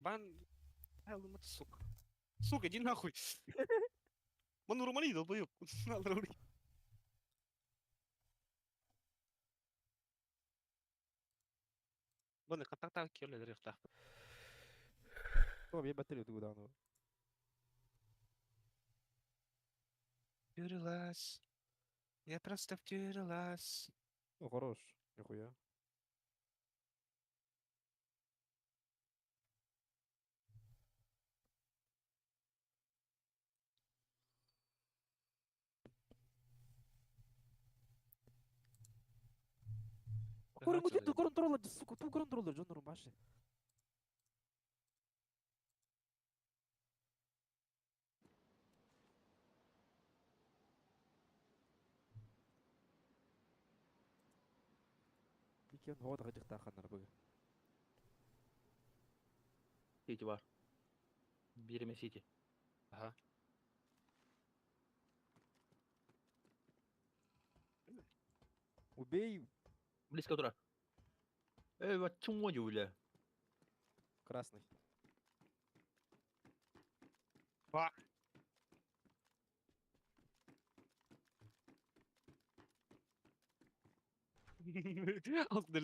Бан... Сука. Сука, иди нахуй. Ман урмали, долбоёб. Баны контактаах киэллэрихтаах. О, я батарею туда ну. Втюрилась. Я просто втюрилась. Ну, хорош. Нихуя. Көрүҥҥүтүн көрөн тураллар, сука, туу көрөн тураллар дьоннорум башы. Иккиэн хоҕо таҕыдьыктаахханнар быгы. Сити бар. Бириме Сити. Ага. Убей! Близко тура. Эй, вот чмо бля. Красный. Ба. Алты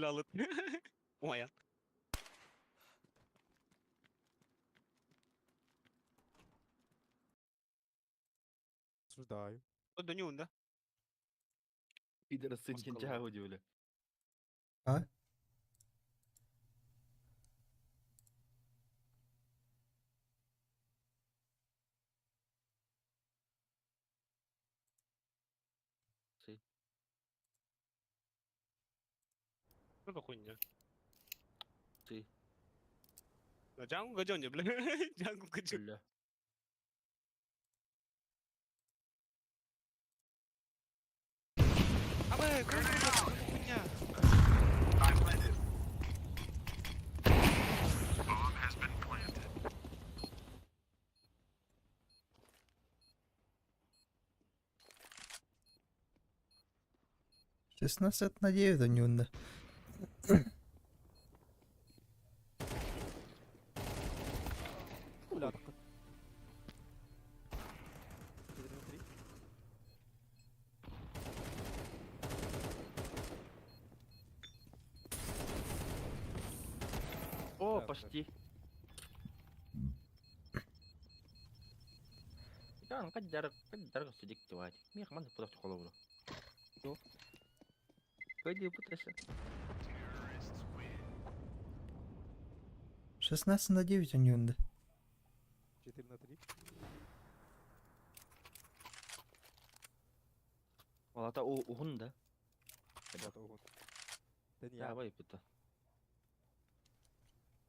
Ой. Осуждаю. Да не он, да? Пидорасы Москва. бля. А? Си. Что за хуйня? Си. Да Джангу гадёнья, бля. Джангу гадёнья. Бля. А бля, хуйня. Шестнадцать на девять у него, да. Бля, так. 4 на 3. О, Да, почти. Да, как сидик тварь. Мех ман подав голову. Кто? Пойди пытайся. 16 на 9 у него, да. 4 на 3. Валата у ухун да. Да, угон. Да не я. Давай пыта.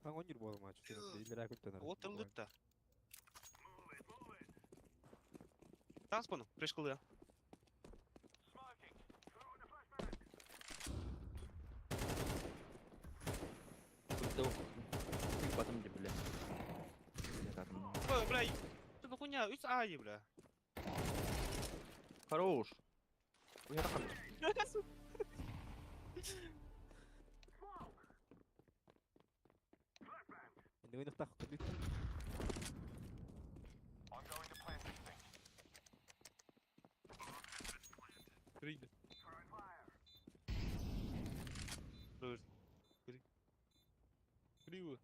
Там он не был матч. 4 на 3. Или ракут Вот он лыта. Таспану, пришколы. Пыта. Потом где, бля. Бля, как он? Ой, бля, что за хуйня? Үс ай, бля. Хорош. Ой, я так. Не выйду так, куди. Рыйда. Криво.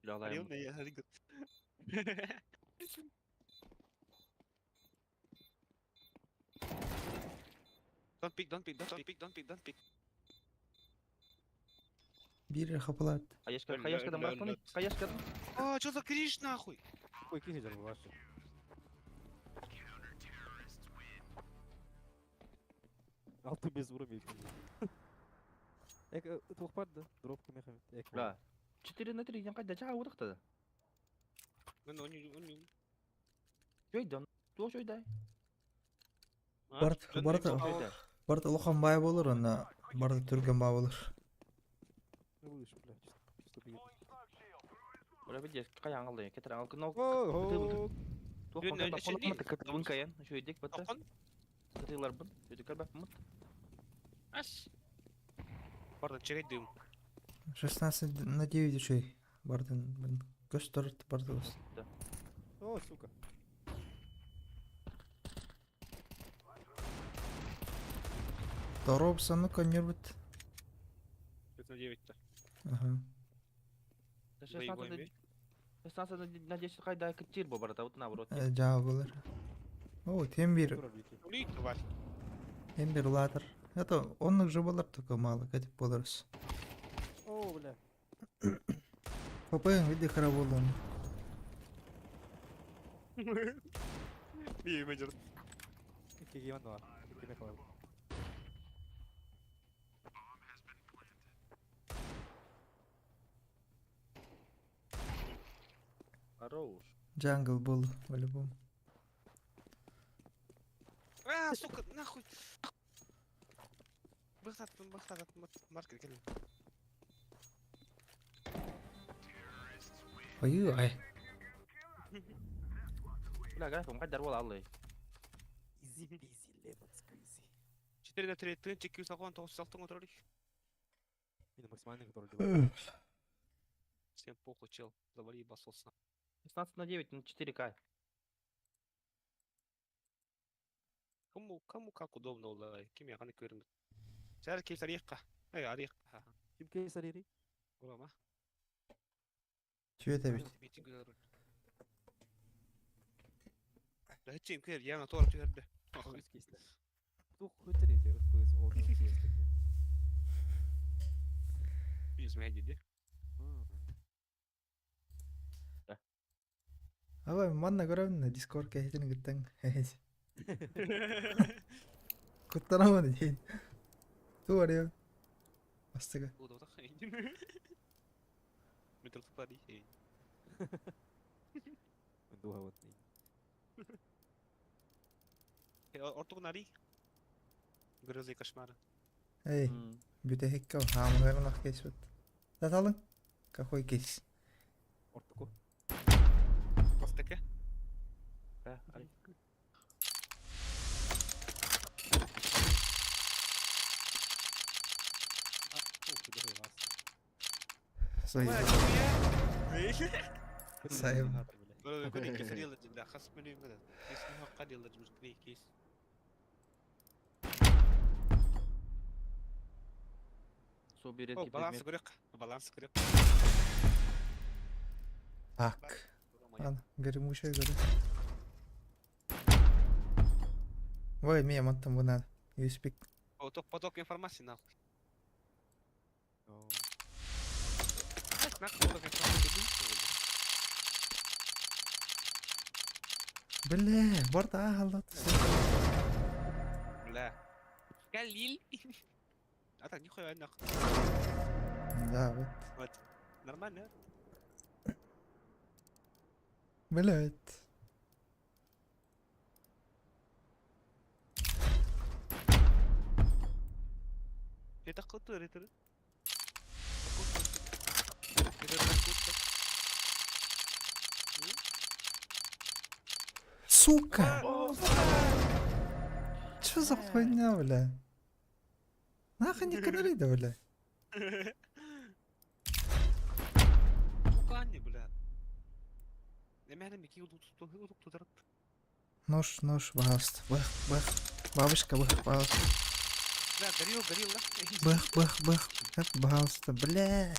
Бля, лаем. Ревно я рыгал. Don't pick, don't pick, don't pick, don't pick, don't pick. Бир хапалат. Хаешка, Бля, хаешка там бля, рахтаны. бля. Хаешка там. А, что за криш нахуй? Ой, киһи дьон башы. Алты без уровня. Эк, туох да, дропка мехамит. Эк. Бля. 4 на 3, я кайда чаа удах тогда. Ну, не, не. Чөй да. Туох чөй дай. Барт, барт, Чөй дай. барт улахан бай болор, ана барт түрген бай болор. Ну будешь, бля, чисто бегет. Бля, видишь, кая аңалды. Кетер аңал кынау. О, Туох Бля, контакт еще контакт кытыбын каян. Чөй дек бата. Тоқан? Кытылар бын. Чөй дек бак мыт. Ас. Барда чэгэй дым. 16 на 9 үчүгэй. Бардын көстөр бардыбыз. О, сука. Торопсаны коннюрбут. 5 на 9-то. Ага. 16 16 на 10 хайда кытчыр бу барата вот наоборот. Жаа болар. О, тембир. Улит, тварь. Тембир улаатар. Это оннук же болар только мало, кэтип боларыс. О, бля. Папайын види хара болуун. Бии мажор. Икки гейман бар. Икки мех бар. Хорош. Jungle был по-любому. А, сука, нахуй. Быхтаттым, быхтаттым, маркер келин. Ой, ай. Бля, график кайдар бола аллай. Easy peasy lemon squeezy. 4 на 3 тын чекки сакон 96 контроль. Мин максимальный контроль. Всем похуй, чел. Завали басоса. 16 на 9 на 4К. Кому, кому как удобно олай. Ким я қаны көрім. Сәр кейс арияққа. Ай, арияққа. Ким кейс арири? Бола ма? Чү это бит. Ләчим кер, яңа тор түһәрдә. Үс кейслер. Тух хөтер ете FPS ол кейслер. Yüzmeye gidiyor. Ава манна көрөмүн Discord кэһитин гыттан. Куттарамын дейин. Ту арыйын. Бастыга. Духа вот. Ортугун ари. Грозы кошмара. Эй, бүтэһиккэ хаамыһарынах кейс бит. Таталың? Какой кейс? Ортуку. Бастыка. Да, ай. Сайып. Кейс. Су берет Баланс көрек. Баланс көрек. Так. Ана, гремучая горит. Ой, меня маттан бу надо. USB. Поток, поток информации нахуй. Нахуй поток информации. Бля, барда ахалат. Бля. Галил. А так нихуя нахуй. Да, вот. Вот. Нормально. Блять. Это круто, это. Сука! Чё за хуйня, бля? Нахуй не каналида, бля. Сука, не, бля. Нож, нож, пожалуйста. Бэх, бэх. Бабушка, бэх, пожалуйста. Бля, горил, горил, да? Бэх, бэх, бэх. Бэх, пожалуйста, бля.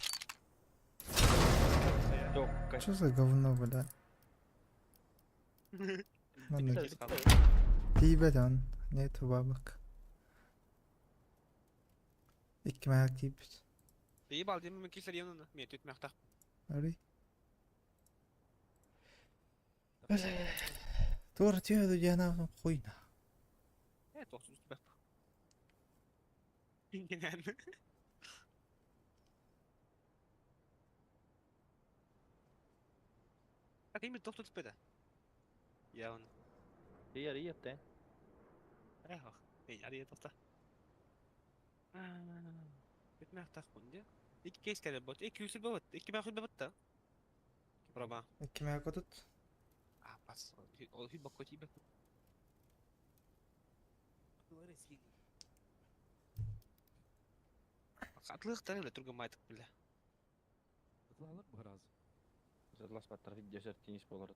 Что за говно, бля? Ладно, тиибэт он. Нету бабок. Икки маяк тиийбит. Ебал, дем кисер янына. Мен төт мақтақ. Ари. Тур тиөдү жана хуйна. Э, тоқсыз бәп. Генән. Так, именно тоқту түпеді. Я он. Рия, рия, те. Эх, эй, ари тоқта. Төт мақтақ бұнды. Икки кейс кәлі бот. Икки үсіл бот. Икки мақұл бот та. Проба. Икки маяк отут. А, бас. Ол хит бакко тибе. Атлыахтара бля түргэн баайтык бля. Атылаалар быһаразы. Затласпаттар видео теннис болар.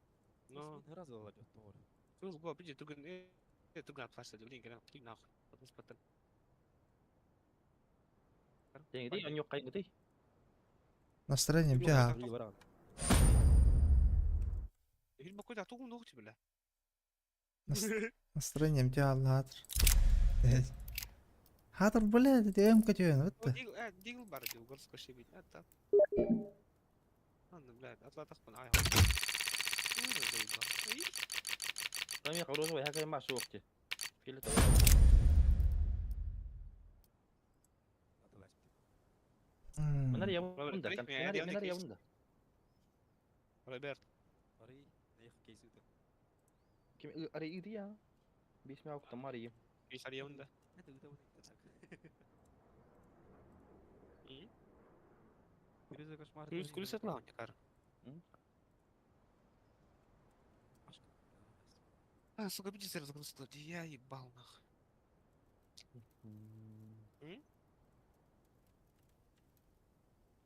Но Мин ыразы алар жок тоҕор. Кыл го бiji түргэн түргэн атлашта блин гена ты нахуй. Атласпаттар. Теңди оньок кайгыты. Настроение бля. Ри баран. Хил бакой да тугу ногти бля. Настроение бля аллатыр. Хатыр бля, дэм көтөн бытты. Дигл дигл бар дигл горско шебит. Ата. Ладно, блядь, атлатах пан ай. Тами корозу я кайма суокти. Филе то. Манар явунда. Манар явунда. Роберт. Ари, нэх кейсүтэ. Ким ари идия. Бисмя окта Мария. Кейс ариунда. Это үтэ үтэ. Күрүзө кошмар. Күлүс күлүс атлаun якар. А, сука, биди сэр загрузка. Я ебал нах.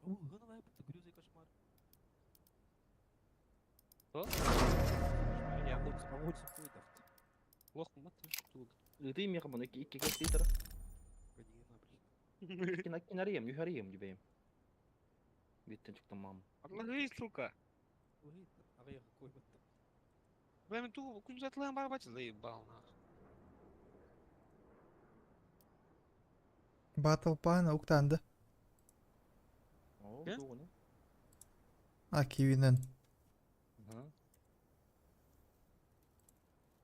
Оо, гына бит күрүзө кошмар. Что? Я хочу, хочу куйдахт. Лох мат туг. Ыты меха мон икки икки кеститер. Канина блин. Кина кинарием, юхарием дибейм. Биттен чыктым мам. Отложись, сука. Ой, агай койбатты. Бля, мен ту күн затлаан бар бачы заебал нах. Батл пана уктанды. О, Э? тугуну. А, кивинен. Ага.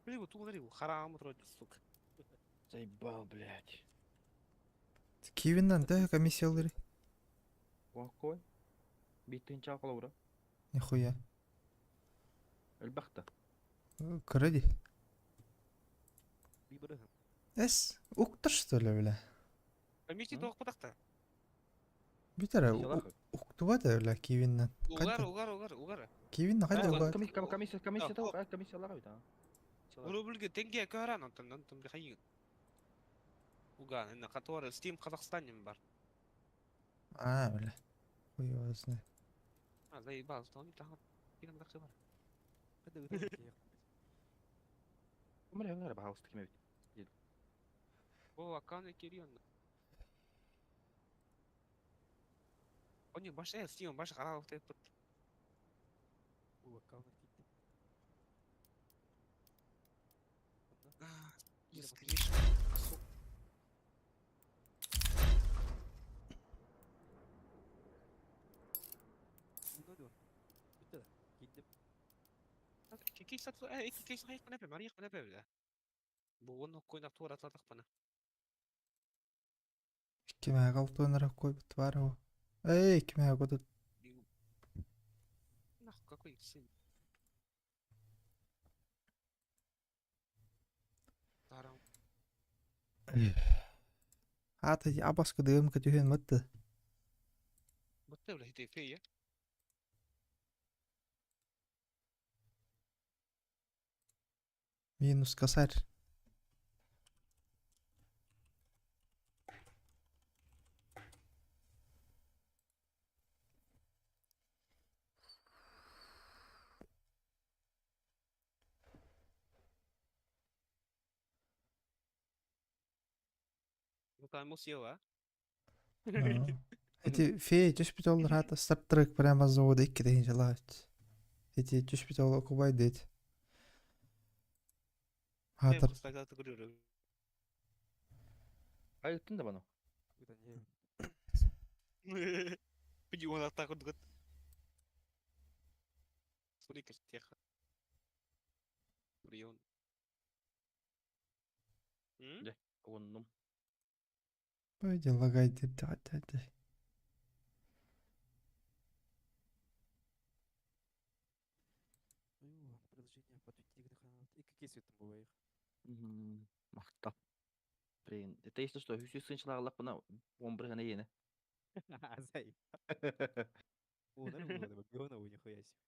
Блин, ту дари, харам вроде, сука. Заебал, блядь. Кивинен да комиссиялары. Какой? Биттен чакалаура. Нихуя. Элбахта. Крэди. Бибер. Эс, уктыр что ли, бля? Комиссия М? тоқ патақта. Битер, уктуба да, бля, кивиннен. Угар, угар, угар, угар. Кивинна кайда А, угар? Комиссия, комиссия тау, комиссия лага бит. Рубльге тенге көран, онтон, онтон бихайын. Уган, инна который Steam Казахстане бар. А, бля. Хуй его знает. А, заебал, что он там. Киран жақсы бар. Это үтэ. Умре, умре, бахалсты кеме бит. О, аккаунт Кирион. Они баш, Steam баш қаралық деп тұр. Бу аккаунт китти. А, Скриш. Ну дор. Бүтэ. Китти. Кикис сату, кикис хайық қана бе, мария қана бе, бля. Бугун койнап тура атлатақ бана. Кимэ галтуынара койбут бар о. Эй, кимэ годут. Нахуй, какой сын. Тарам. Ата абаска дыгым көтүһүн мытты. Бытты, бля, хите фея. Минус косарь. Ну там съела. Эти фея түспүт олар хата стартрек прямо завода икки дehин жалаат. Эти түспүт ол окубай дейт. Хатыр Айыттын да баны. Үтэ не. Пиди он атаку дгот. Смотри, как теха. Прион. М? Да. Оннум. Пойди лагай деп да. Ой, приложение подвести к канал. Икки кейс үттүм бу байых. Мактап. Блин, это если что, хүсү сынчылагылак бына 11 гана ене. Зай. О, нормально, бегона у нихуя себе.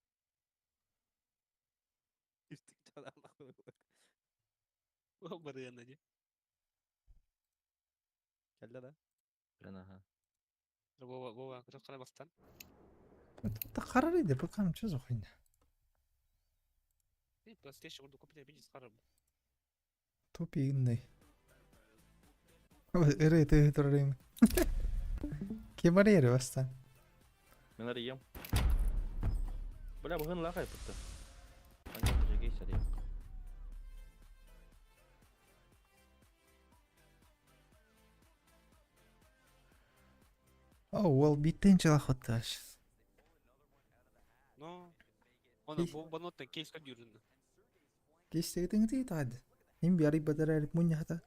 Үстүк чалалах. О, барыяна не. Кэллэ да? Блин, ага. Вова, Вова, хара бастан. Харар иди, пока что за хуйня? PlayStation курдук компьютер бизнес харар. Тупинный. Эрэ ты турарым. Ким арыйар бастан? Мен арыйым. Бля, быһын лахай пытты. Анжа мужиги сарыйым. О, уол биттен чалахотташ. Но Оны бу боноттан кейс көдүрүн. Кейстегитин тиитаад. Ним биари батарар муньяхата.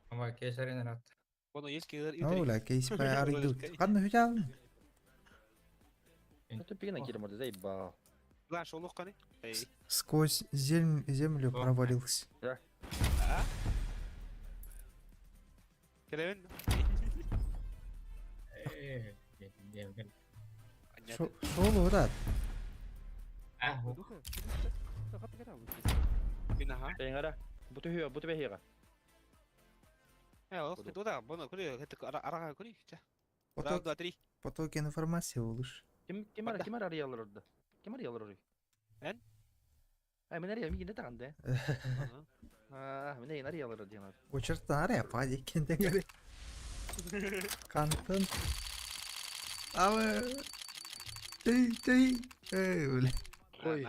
Ама кейсарин рат. Боно есть кейлер Ола кейс па аридут. Канна хүжаал. Это пигна кирмор заебал. Бла шолох каны. Сквозь землю провалился. Керевен. Шолу урат. Тэҥара. Бу түһүө, бу түбэһиэҕэ. Э, ох, туда, боно, кури, это арага кури, ча. Раз, два, три. Поток информации улуш. Ким ким ара, ким ара арыялар орда? Ким арыялар орой? Эн? Ай, мен арыйам, мигин таҕанды. Аа, мен эйин арыялар диэн. Очертан арыя пади кентенгери. Кантын. Абы. Тей, тей. Эй, бля. Ой.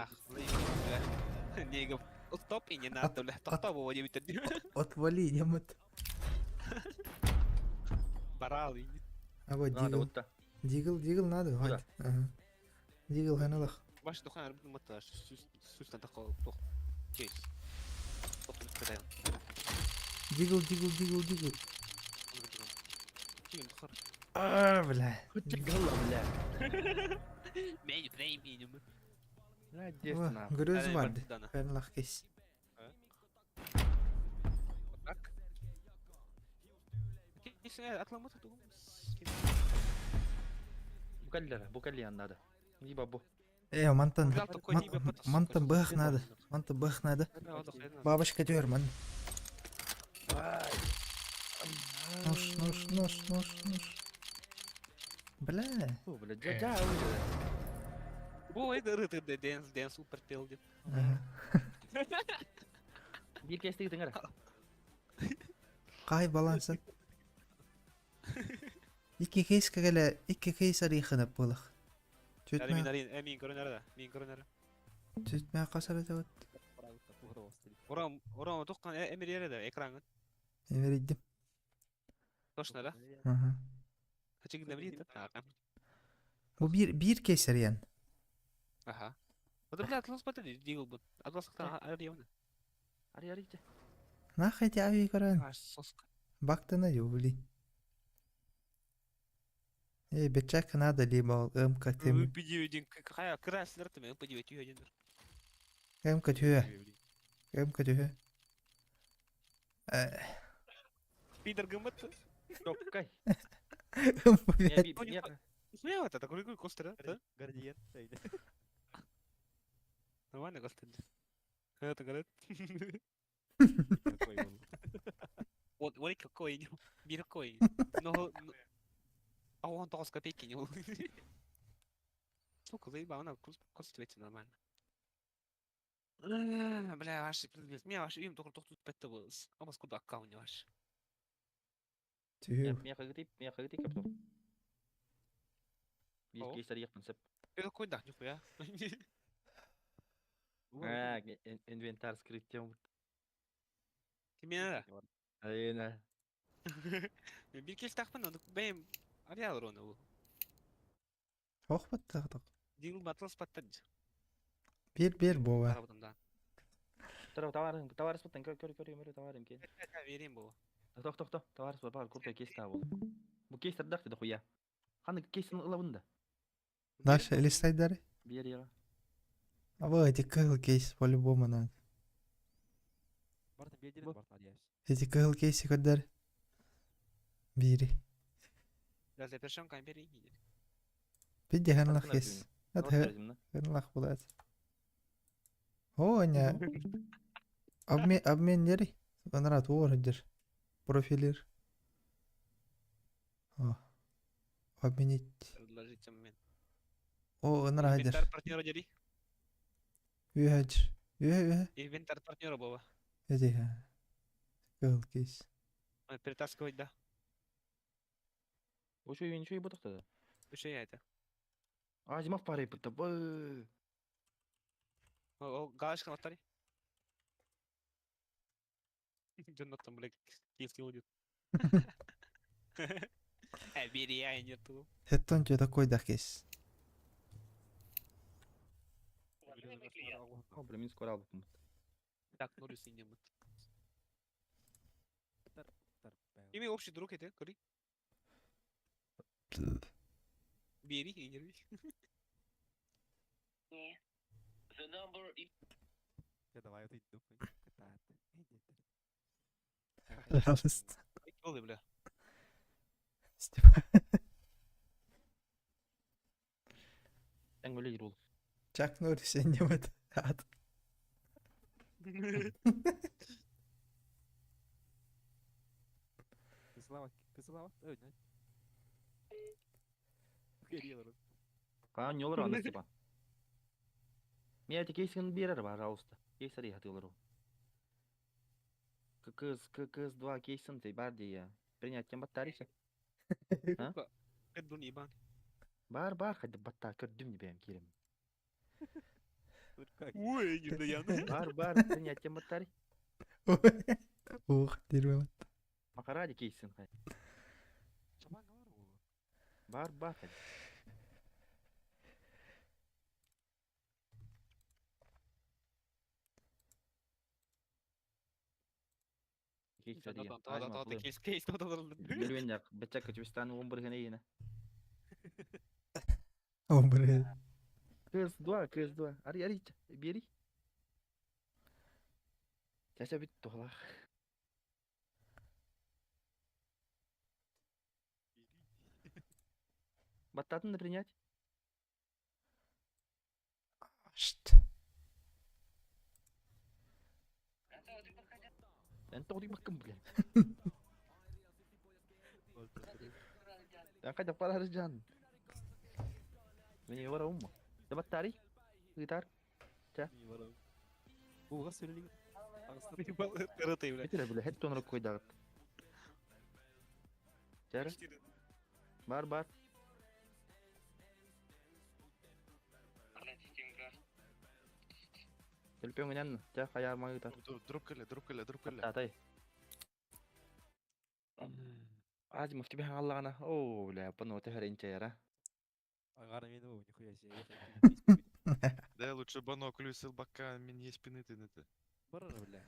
Нега. Стоп и не надо, бля. Тоқтап не битер. Отвали, немет. Баралы. А вот дигл. Дигл, дигл надо, вот. Ага. Дигл ханалах. Баш духан арбын мата сүс надо тох. Кейс. Дигл, дигл, дигл, дигл. А, бля. Дигл, бля. Мен мен Бля, Грыз барды. Ханалах кейс. Так. Кейс атламат Бу кэллэр, бу кэлли надо. Либо бу. Э, мантан мантан бых надо. Мантан бых надо. Бабочка дёрман. Нож, нож, нож, нож, нож. Бля. Бля, дядя. Бу это рыты дэнс дэнс супер пелди. Бир кестиги тыңара. Кай балансы. Икки кейс кэлэ, икки кейс арыйхынап булах. Мин арин, мин көрөнөр да, мин көрөнөр. Түтмә касара вот. Урам, урам тоққан эмир ере да экрангын. Эмир иддим. Точно да? Ага. Хачыгында билет. Бу бир бир кейс арыян. Ага. Вот бля, атлас бата дигл бу. Атлас арыян. Ари ари. Нахай ти ави көрөн. Соска. Бактана юли. Эй, бечак надо либо МК тем. МП9 какая красный там МП9 один. МК тюэ. МК тюэ. Пидор гмт. Токкай. МП5. Смело это такой костер, да? Градиент. Нормально костер. Это говорит. Вот, вот какой, биркой. Но а он 9 копейки не Сука, заебал, она костюется нормально. Бля, ваши, меня ваш им только тут петта был. А вас куда аккаунт ваш? Тюху. Мия хагыты капту. Бир кейс арыяқпын сеп. Это какой да, нихуя. А, инвентарь скрыть тему. Кимена? Айна. Бир кейс тақпын, оны бәйім арыялар оны бұл. Ох баттақ. Дигл батлас баттад. Бир бир бова. Тара товарым, товарыс баттан көр көр көр товарым ке. Верим бова. Тох тох тох, товарыс бар, крутой кейс та бол. Бу кейс тардак да хуя. Ханы кейсин ылабын да. Даша, листай дары. Бер яга. А вот эти кыл кейс по-любому надо. Эти кыл кейси көдөр. Бири. Да, запершем камере и Бидде ханлах кейс. Это ханлах булат. О, не. Обмен обмен нери. Анараа туох сылдьар? Профилир. О, обменить. Предложить обмен. О, анараа сылдьар. Инвентарь партнера дери. Үөһэ сылдьар. Үөһэ, үөһэ. Инвентарь партнера буола. Эти кыһыл кейс. Перетаскивать, да. Үчүгэй үчүгэй ботахта. Үчүгэй это. Азимов парайбыта бы. Ол галочка аттари. Дьонноттон, блядь, киевский будет. Бери, нету. Хэттон что такой да кейс. О, блин, мин скоро албыппын. Так, Норрис и немет. Ими общий друг это, кори. Бери и не рви. Давай, вот иди, Пожалуйста. Олы, бля. Степан. Эн өлө ол. Чак Норрис немет. Ат. Кысылава, кысылава, ой, нет. Хаан ньолор аны Степан. Мен эти кейсин берер, пожалуйста. Кейс ари хатылар. ККС, ККС 2 кейсин ты бар дия. Принять тем баттарися. А? Кэддун ебан. Бар бар хadi батта көрдүм бэм кирем. Ой, не даян. Бар бар принять тем баттари. Ух, дерьмо. Макаради кейсин хай. Бар бар хadi. Кейс ари. Кейс, кейс, Билбен бачак көчүстан 11 гene yine. Hombre. КС 2, КС 2. Ари ари бери. Чача бит тухлах. Баттатын да принять? Что? Эн тоҕдуй баккын блин. Эн хайдах барар жан. Мени бара умма. Да баттари? Гитар. Уға сөйлеген. Тырыты, бля. Битер бile хет тонор койдагыт. Жары. Бар бар. Телпең инен жа хаяр магытар. Дроп кэллэ, дроп кэллэ, дроп кэллэ. Атай. Азимов тебе аллаҕына. Оо, бля, паны өтө хәренче яра. Ағара мені ол, нихуя себе. Да, лучше бинокль силбака, мин есть пины ты это. Барара, бля.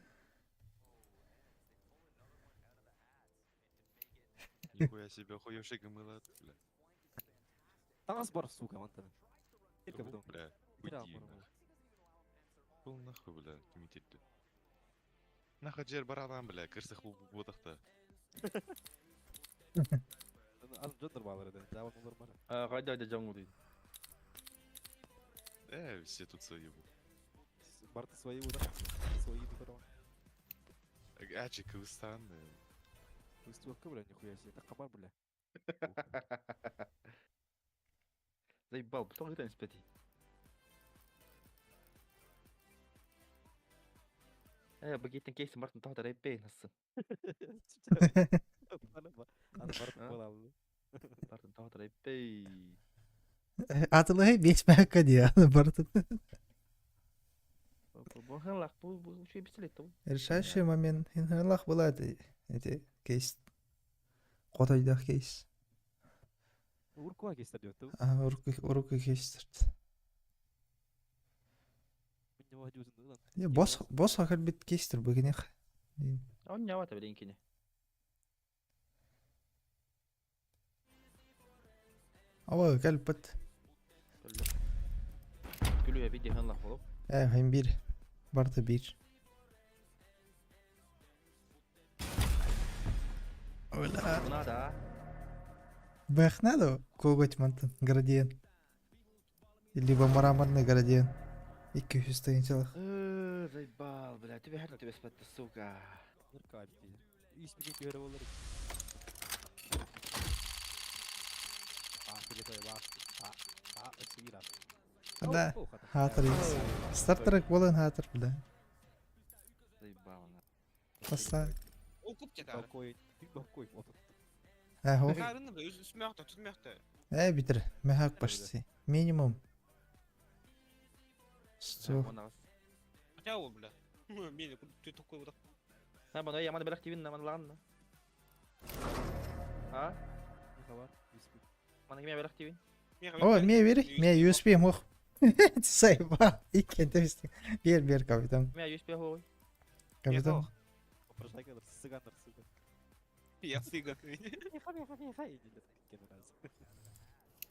Нихуя себе, охуевший гамыла, бля. Таңас бар, сука, мантаны. Только потом. Бля, уйди нахуй. Был нахуй, бля, комитетте. Нахуй жер баралан, бля, кырсых будахта. Аз жондар балар еді. Жабын олар бар. Кайда айда жаңу дейт. Все тут свои. Барты свои да. Свои бар. Ачи, кыргызстан. Выставка, бля, нихуя себе. Так қабар, бля. Заебал, потом это не спяти. Багеттен кейсин бартын тахта репей нассын. Аны бартын бола Бартын тахта репей. Атылы бес мәкка ди, бартын. Бу хылак бу бу şey пистолет бу. Решающий момент. Инхаллах была эти кейс. Котойдах кейс. Уркуа кейстер деп отты. А, уруку кейс. Бос бос хакар бит кейстер бүгүнех. Он не вата билин Ава кэлбит. Күлү эби дехен лах болуп. Хем бир. Барты бир. Ола. Мына да. Бэх надо коготь мантын градиент. Либо мраморный градиент. 200 тысячалых. Заебал, бля, тебе херня тебе спать, сука. Да, хаатыр Star Trek буолан хаатыр бля. Заебал на. Таста. Ол куп тетары. Э, хо. Таарынны бля, үс мөөхтө, түс мөөхтө. Э, битир. Мехак почти. Минимум. Сто. Хотя ол бля. Мени ты такой вот. На, бана, я мана белах тивин, на мана лаган. А? Мана кимя белах тивин? О, ме бери. Ме USB мох. Сайба. Иккен темистик. Бер, бер, капитан. Кимя USB хой. Капитан. Я цыган.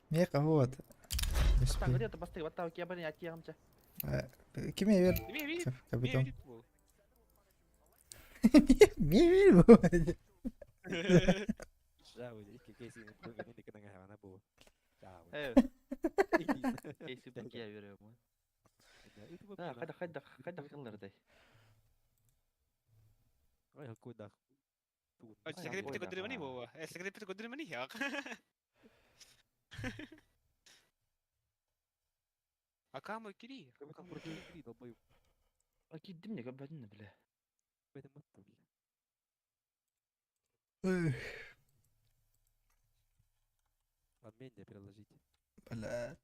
Меха вот. Так, USB. где-то басты, вот так, я блин, я тем-то. Киме бер, Ме видит, ме капитан. видит бу. Ме бер бу. Э. Кейси бакия берем. Да, хайда, хайда, хайда хыллардай. Секрет көдүрмени бу. Секрет көдүрмени я. Акамы кири. Акид димне габадин бля. Бля.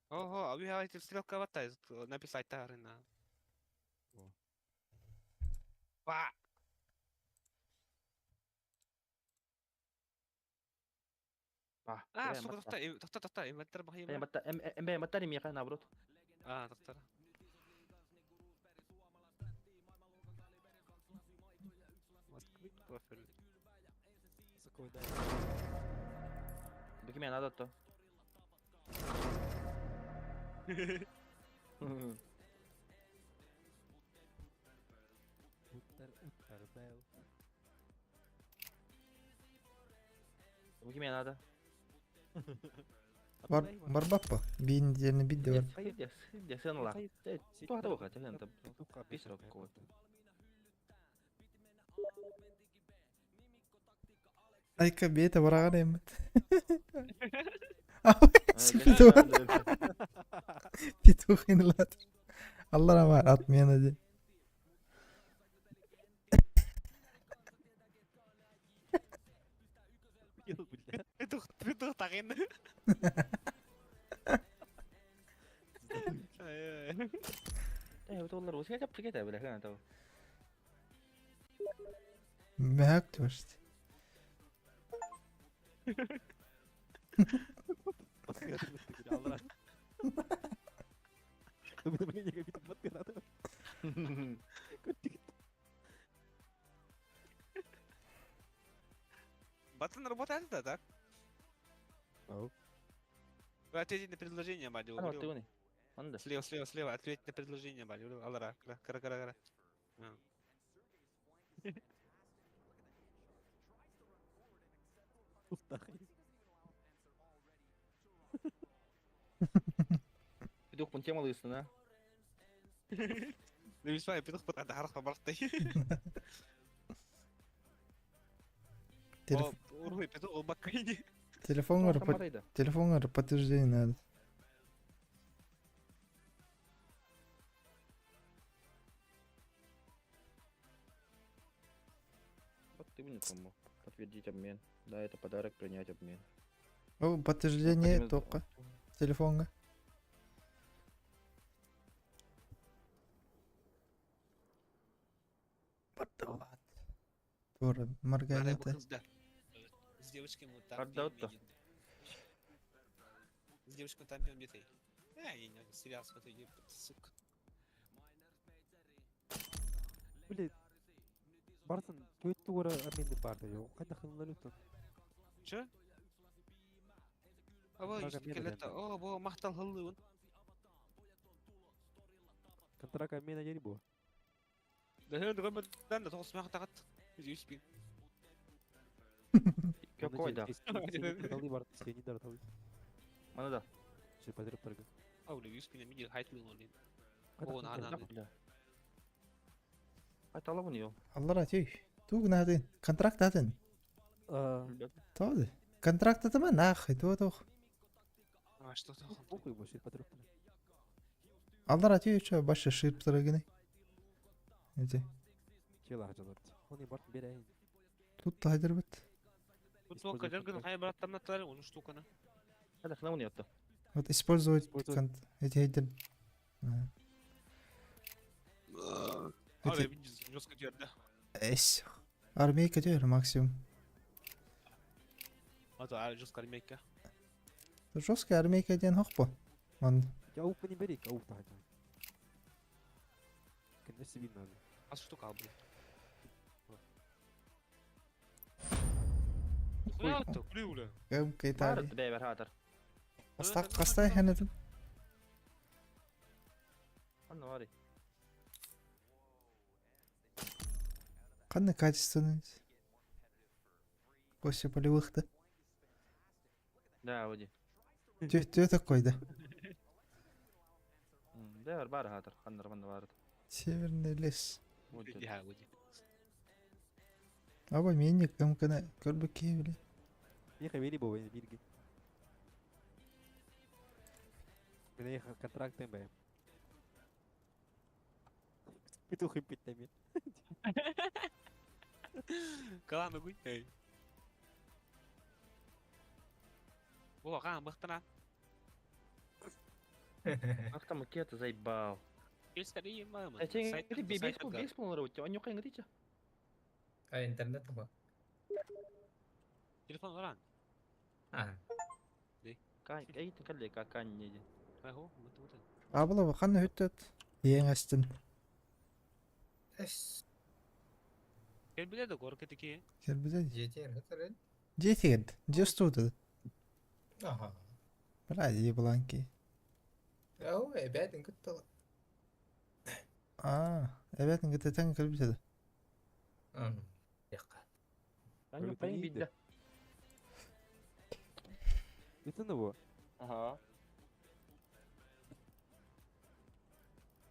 Ого, а вы говорите, стрелка вата написать тарына. Ба. Ба. А, сука, тохта, тохта, тохта, инвентарь бахи. Батта, эм батта миха наоборот. А, тохта. Москвы профиль. Бекиме надо то. Бекиме надо. Бар, барбаппа. Бин дерни бидде бар. Де сен ла. Туха туха, тен там. Писро какого-то. Айка бете бараган эмет. Петух инлатыр. Алла бар, отмена де. Петух, петух тагын. Э, доллар өске жап кете бля, хана тау. Мехак түшті. Батон работает, да, так? Вы ответить на предложение, мать Ана ты Анда. Слева, слева, слева, ответь на предложение, мать. Алара, кара, кара, кара. Петух пун тема лысына. Ну, весьма, петух потом харах побарты. Урвы, петух, бакайни. Телефон телефон подтверждение надо. Вот ты мне кому. Подтвердить обмен. Да, это подарок, принять обмен. О, подтверждение только. Телефонга. Подават. Тура, Маргарита. С девочкой мы там пьем С девочкой там пьем где-то. Я не сериал смотрю, сука. Блин. Бартын төрт тугара обменный барды. Кайда хыллар өтөн. Чё? Аба, келетта. О, бо мактал хыллыбын. Контракт обмена дери бу. Да, да, да, тоғыз мақтағат. Юспин. Какой да? Мана да. Аули юспин миди хайтлын олин. О, на на. Бля. Айтала бұны ел. Аллара түй. Туг наатын? Контракт атын? Тоҕо? Контракт атыма нахуй, туох туох. А что там? Похуй больше патрон. Аллар атыы башы шип гыны. Эти. Чела хажалар. Оны барт берейин. Тут тайдырбыт. Тут только дерган хай браттан аттар, onu штуканы. Hadi kına bunu yaptı. Вот использовать Использовать. конт эти эти. Abi Эти bir жестко жерде. эс. Армейка дер максимум. А то жестко армейка. Жесткая армейка диэн хохпо. Ман Я ауп не бери, ауп та хажа. Конечно, видно. А штука алды. Хуя то, күле. КМК Италия. Бар бэйбер хатар. Каста каста ханатын. Анна var. Қандай качественный. После полевых-то. Да, оди. Тө такой да. Бэйбер бар хатар. Ханнар манна бар. Северный лес. Оди. Я оди. Аба мени КМК-на көрбі кейбілі. Ехай бери бо бирги. Мен еха контракт эм Петух и питами. Каланы гуй. Эй. О, ған бықтына. Ах там кета заебал. Келсәрі мама. Эти бейс бейс полнора у тебя. Они кайын А интернет ба. Телефон варан. А, Кан эй калле ка кан неди. Ахо, мыты мыты. Абыла қандай хүттөт. Ең астын. эс Кел биледі горка теки. Кербізе. жетер хатар. Жетігед. Жестуды. Аха. Бля, ебланки. Ау, эбәдин күттә. А, evet ngытетен кірбізеді. М. Яққа. Они кайын бидде. Это ну Ага.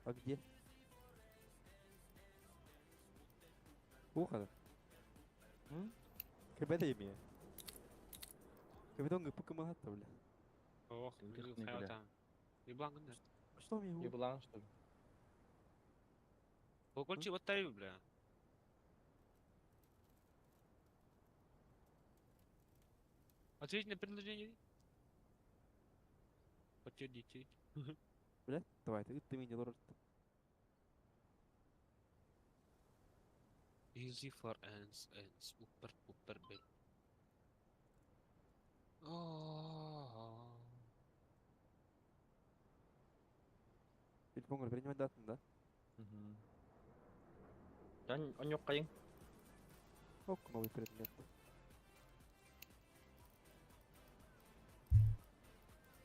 А где? Ухо. М? КБД имею. Капитан Покемон бля. Ох, Тихо, не бля. Еблан гындар. Что мне его? Еблан что ли? Колокольчик вот тариф, бля. Ответь на предложение. Подтвердите. Бля, давай, ты меня лорд. Easy for ants, ants, upper, upper, bell. Телефон принимать дату, да? Мгм. Они кайын. Ок, новый предмет.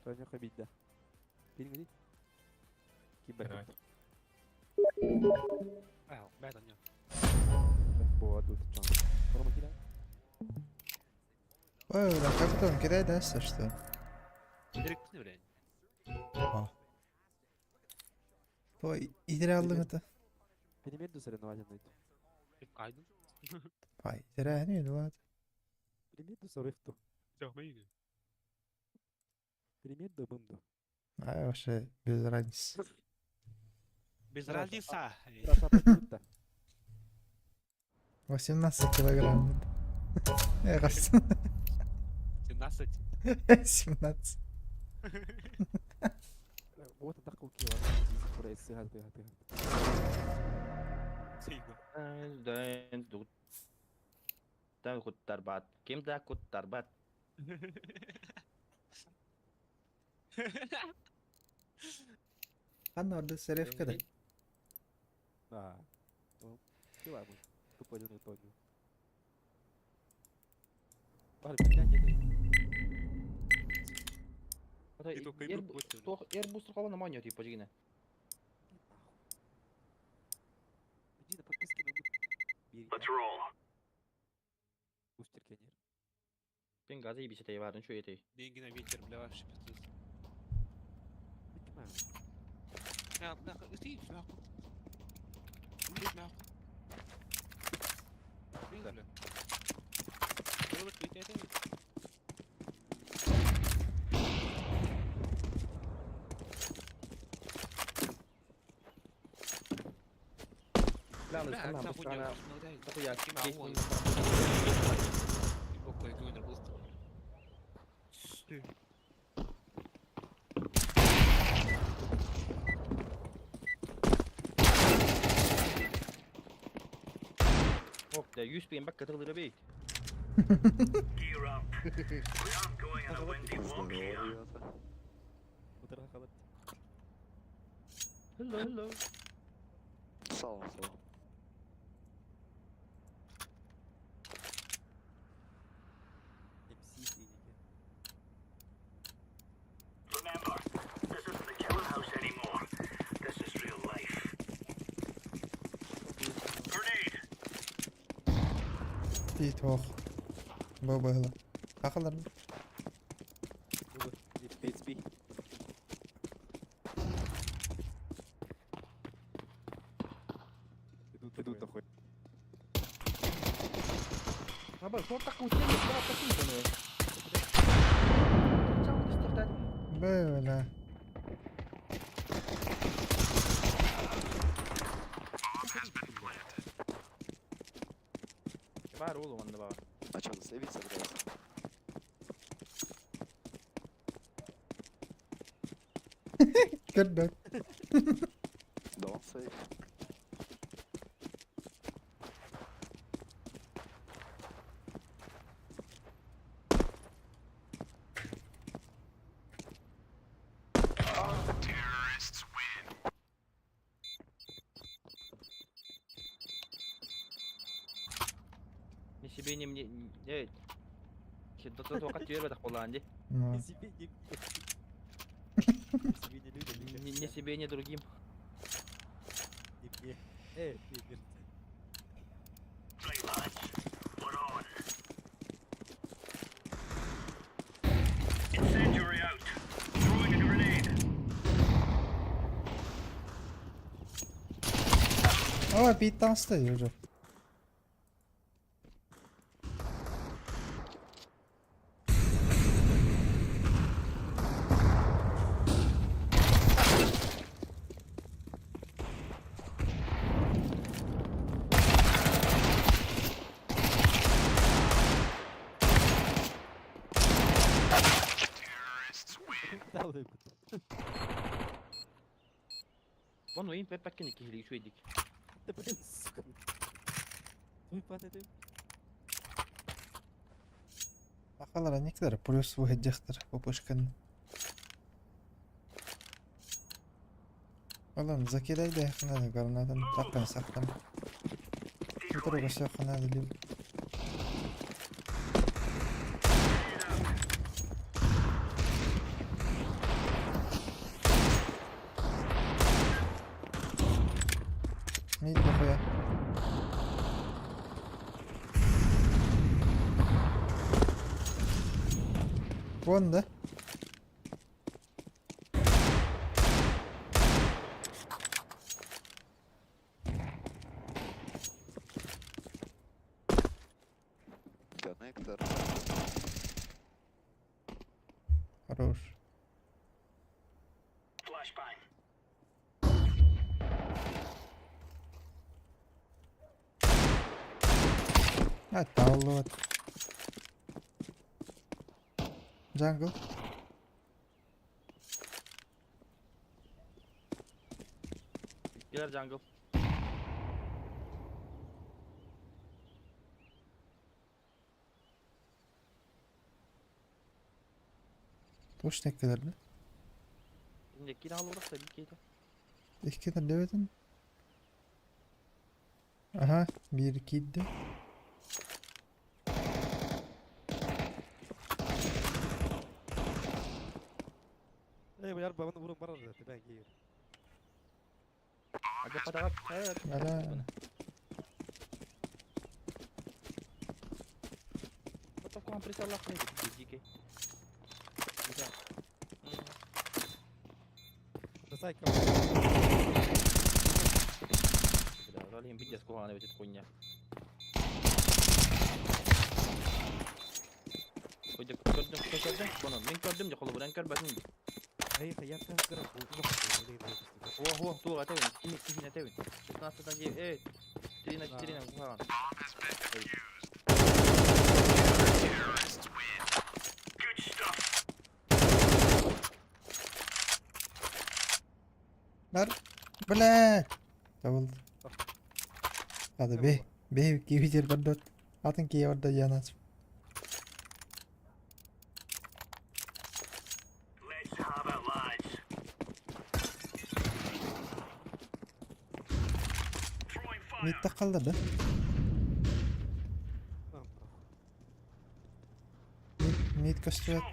Таня хабить, да. Перегоди. Кибер. Ау, бәд аня. Ой, да капитан, кидай дастся, что? Direkt не блядь. Той, идеалдың это. Перемер соревновательный. Кайдым. Ай, идеальный, ну ладно. Перемер соревту. Жахмайны. Перемер до бымду. Ай, вообще без разницы. Без разницы. 18 килограмм. Раз. 17. 17. Вот это куки, Дэн куттарбат. Ким да куттарбат. Қандай орды сәревкада? Да. Килограмм. Тупо один тонну. Бар, меня нет. И только им Тох Airbus калана манья типа жигине. Иди на подписки на Бери. Let's roll. Бустер кенер. Пен газы ебисетей барын şu етей. Деньги на ветер, бля, вообще пиздец. Понимаю. На, на, ты, нахуй. Блядь, нахуй. Тиит ох. Бу быһыла. Хахалар. Böyle. Көрбөт. Ни себе, ни мне. Эй. Ну. Ни себе, ни мне. Ни себе, ни людям, ни Ни себе, ни другим. Ни мне. Эй, ты, Aa beat dans da hocam. Да блин, сука. Ахалара некелер плюс выходяхтар попышкан. Oğlum Zaki'de de yakın гранатан таққан сақтан. Отыруға жақын деймін. Мид дохуя. Вон, да? Коннектор. Хорош. А, вот. Jungle. Gelir jungle. Точно келер Şimdi yine al orası da bir keydi. İki de Aha bir iki de. Бля. Бля, Конор, мин көрдүм дии, холобур, эн көрбөтүҥ дии. О, о, туох этэбин, ким иккиһин этэбин. 16 9, эй, 3 на 4 на куһаҕан. Бар. Бля. Табылды. Hadi be. Be киһи бардот. Атын киһи барда дианас. Митта қалды да? Мид көстүбэт.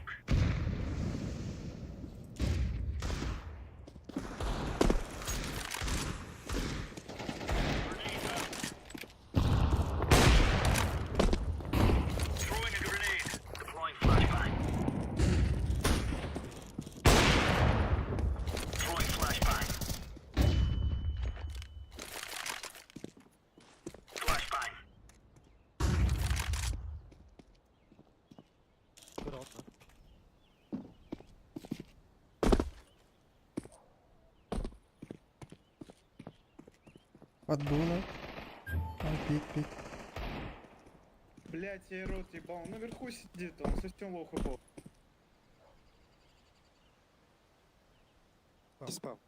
Поддуло. Ай, пик, пик. Блять, я рот ебал. Он наверху сидит, он совсем low хп. Спам.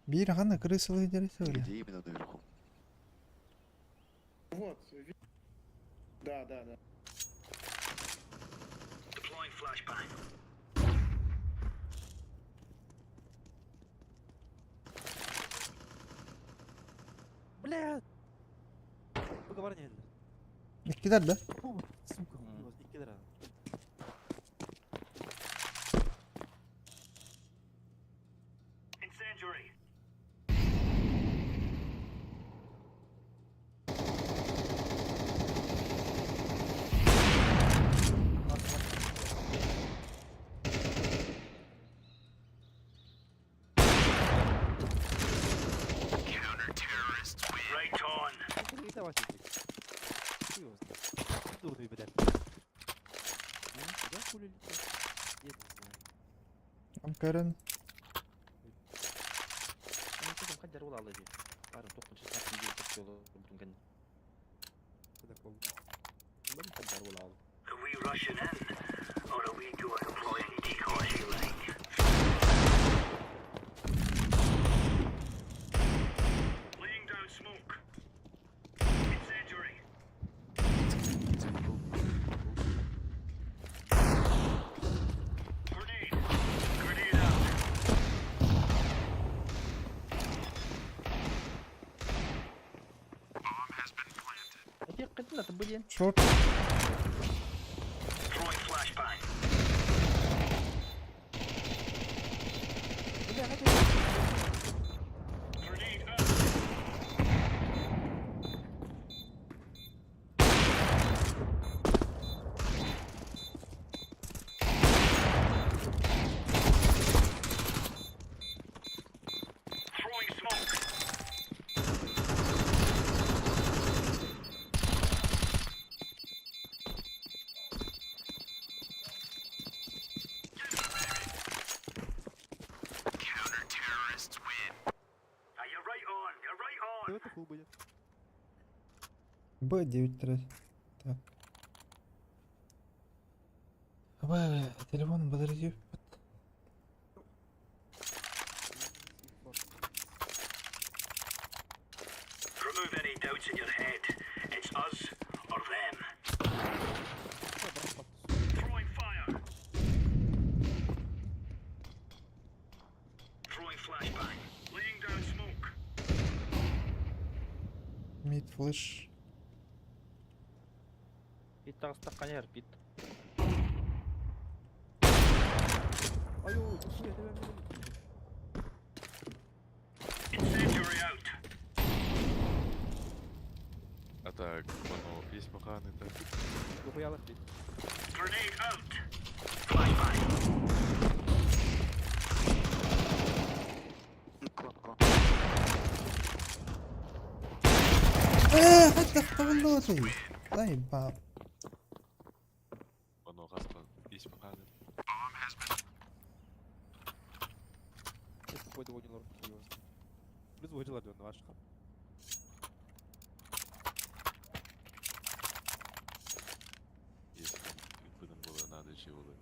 Биир ханна крысалы дересөре. Где именно наверху? Вот. Да, да, да. Бля! Договор не Иккилер да. Сука, иккилер. Am көрөн. Short. Б9 Так. Б, телефон подожди. Мид флеш. Пит таҕыстаххана пит. А так, оно есть паханы, так. Э, хотя второй. Заебал. Тупой оонньуулар серьезно. Плюс выжила дьон вашка. Если ыппытым буолуо наада үчүгэй буолуо.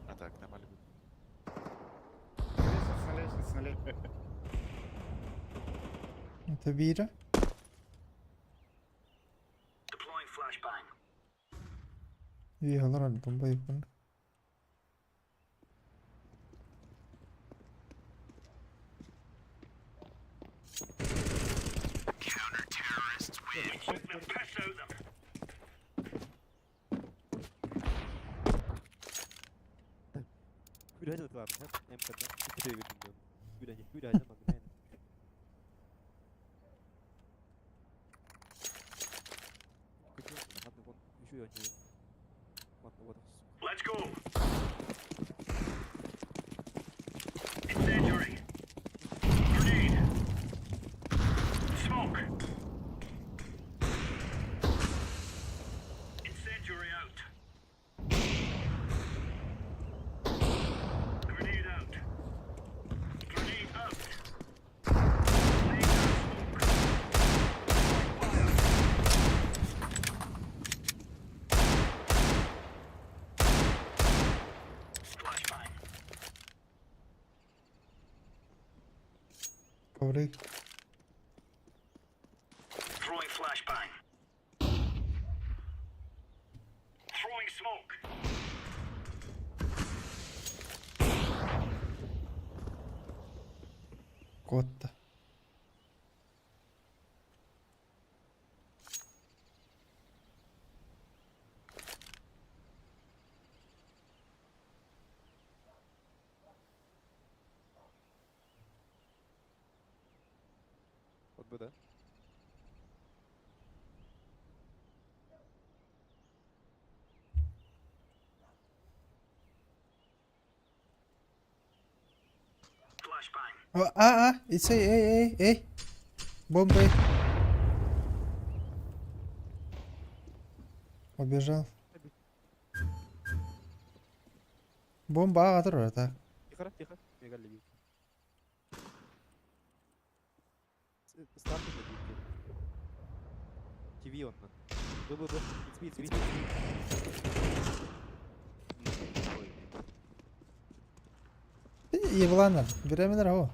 А так, нормально будет. Лестница, на лестнице, на лестнице. Это бира. Үөһэлэр ардым байыппын. Коврик. Куотта. Вот бы, да? А, а, it's A, A, A, A. Бомба. Убежал. Бомба аҕа так. Тихо, тихо. Мега левик. Старт это ТВ он. Б, Б, Б. It's B, it's B. Ебланар, беремелер о.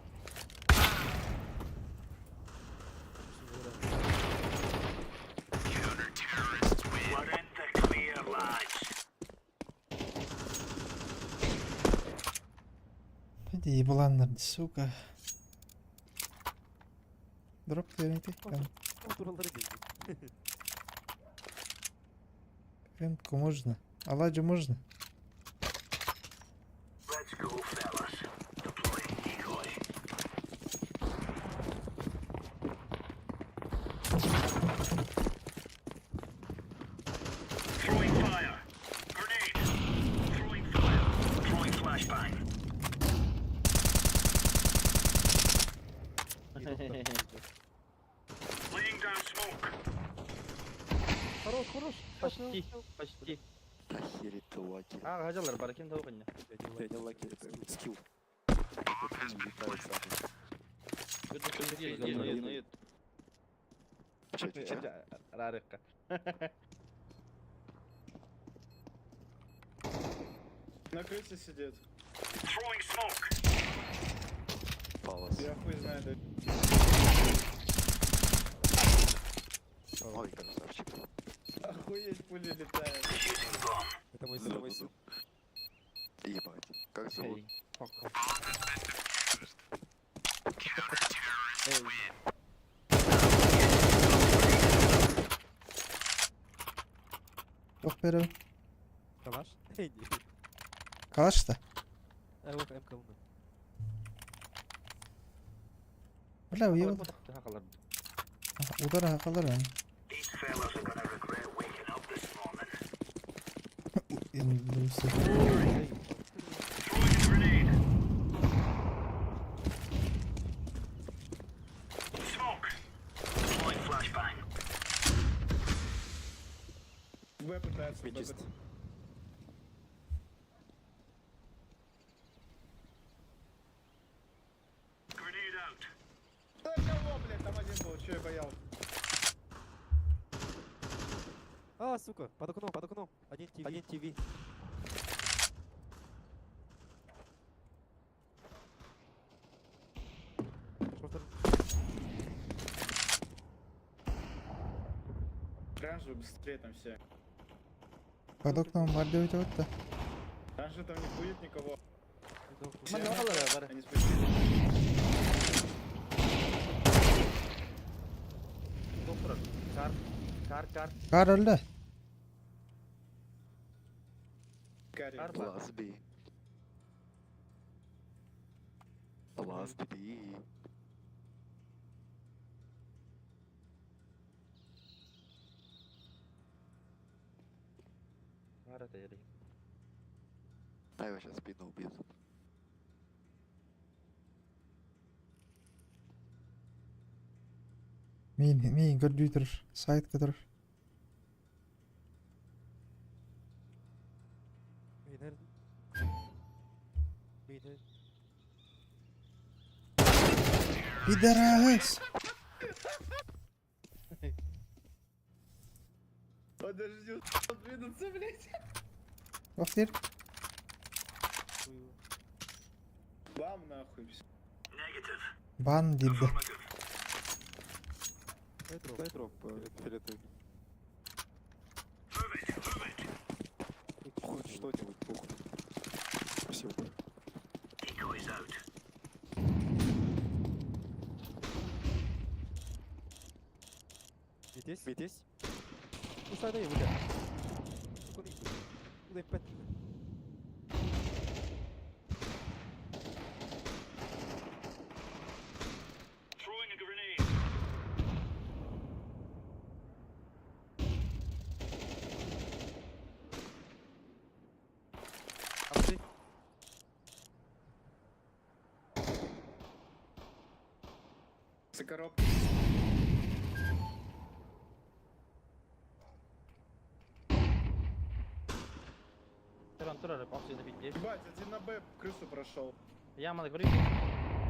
Иди ебланнар, сука. Дроп берите. Ремку можно. Аладью можно. Хорош, хорош. Почти, почти. Охереть ты lucky. А, гадялар бар экен да огонь. Я не lucky, это skill. Это не летает сам. Чё, чё, чё? Рарыкка. На крысе сидит. Палас. Я хуй знает. да. Ой, красавчик. Охуеть, пули летают. Это мой сын, мой сын. Ебать. Как зовут? Тох берем. Калаш? Калаш-то? Эвок М кылны. Бля, уебал. Хакалар. Удар хакалар. Индусы. В пытается. Мид чист. Да кого, блядь, там один был, че я боялся? А, сука, под окном, под окном. Один ТВ. Один ТВ. Оранжевый быстрее там все. Под окном бардыбыт вот Там же там не будет никого. Манна хакалар бар. Они спустились. Доктор. Кар. Кар кар. Кар өлді. Карри. Кар бар. Лас Би. Лас Би. Бар это ери. А его сейчас спину убьют. Мин, мин көрдүйтір, сайт кытыр. Мейнер. Мейнер. Пидорас! Подожди, двинуться, блядь. Офтер. Бам, нахуй. всё. Бан дилді. Дай дроп. Дай дроп, фиолетовый. Хоть что-нибудь, похуй. Спасибо. Здесь? Здесь? Ну, сюда и бля. Куда идти? Куда пять? Апсы. За коробкой. Туран турар опсияны битти. Ебать, один на Б крысу прошел. Яманы көрейік.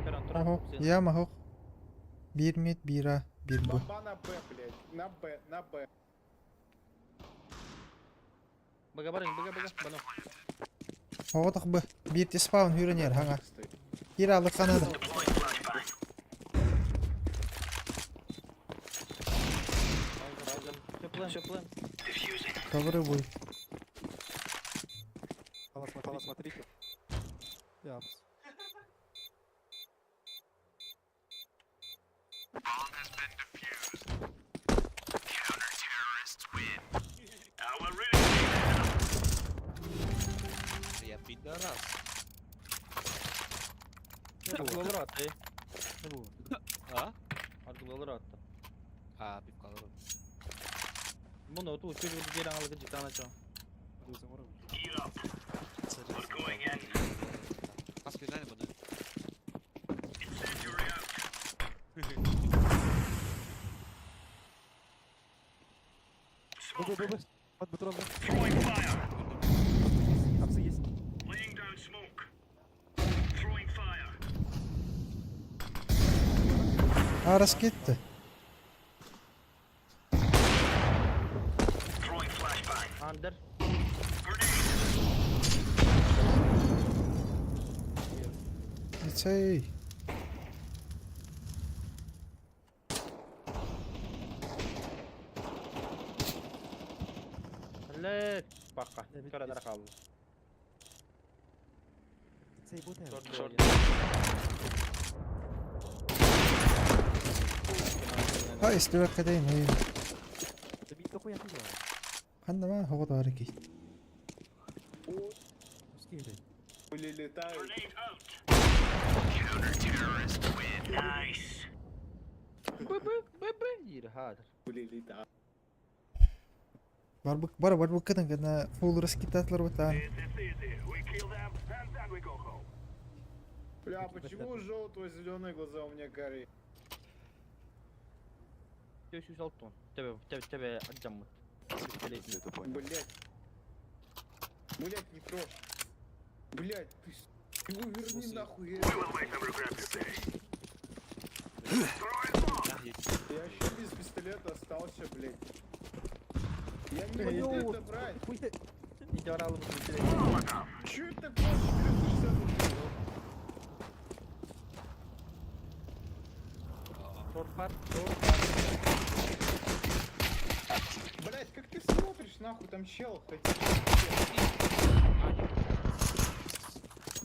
Туран турар Охо, опсияны. яма хоқ. Бир мид, бира, бир бу. Бомба на Б, блядь. На Б, на Б. Бага барың, бага бага. Бано. Оғытық б. Бир те спаун хүренер, хаңа. Стоит. Кир алып қанады. Шөплен, шөплен. Ковры бой. Пала, смотрите. Я апс. Я пидорас. Аргылалар атты. Не было. А? Аргылалар атты. А, пивка алыр. Бұны оту чөк бир аңалыгы житана чо. Kas bir bunu. Б, Б, Б, Б. Под патрон. Апсы есть. Арас кетті. Андер. Лицей. Ле баққа. Көрәдір қалды. Цей бот. Шорт. Ха, истебек қадайын. Ой. Да мид дохуя хуя. Қанда ма, хоғыт бар екен. Скидай. Хули летают. Б-б, б-б диир хаатар. Хули летают. Барбык бар барбыккытын гына фул раскитатлар бутан. Бля, почему у желтого зеленые глаза у меня горит? 460 Тебе, тебе, тебе отжаммыт. Если это понял. Блять. Блять, не трожь. Блять, ты его верни нахуй. Я еще без пистолета остался, блять. Я не могу это брать. Че это такое? 460 убил? Блять, как ты смотришь, нахуй, там чел хотел.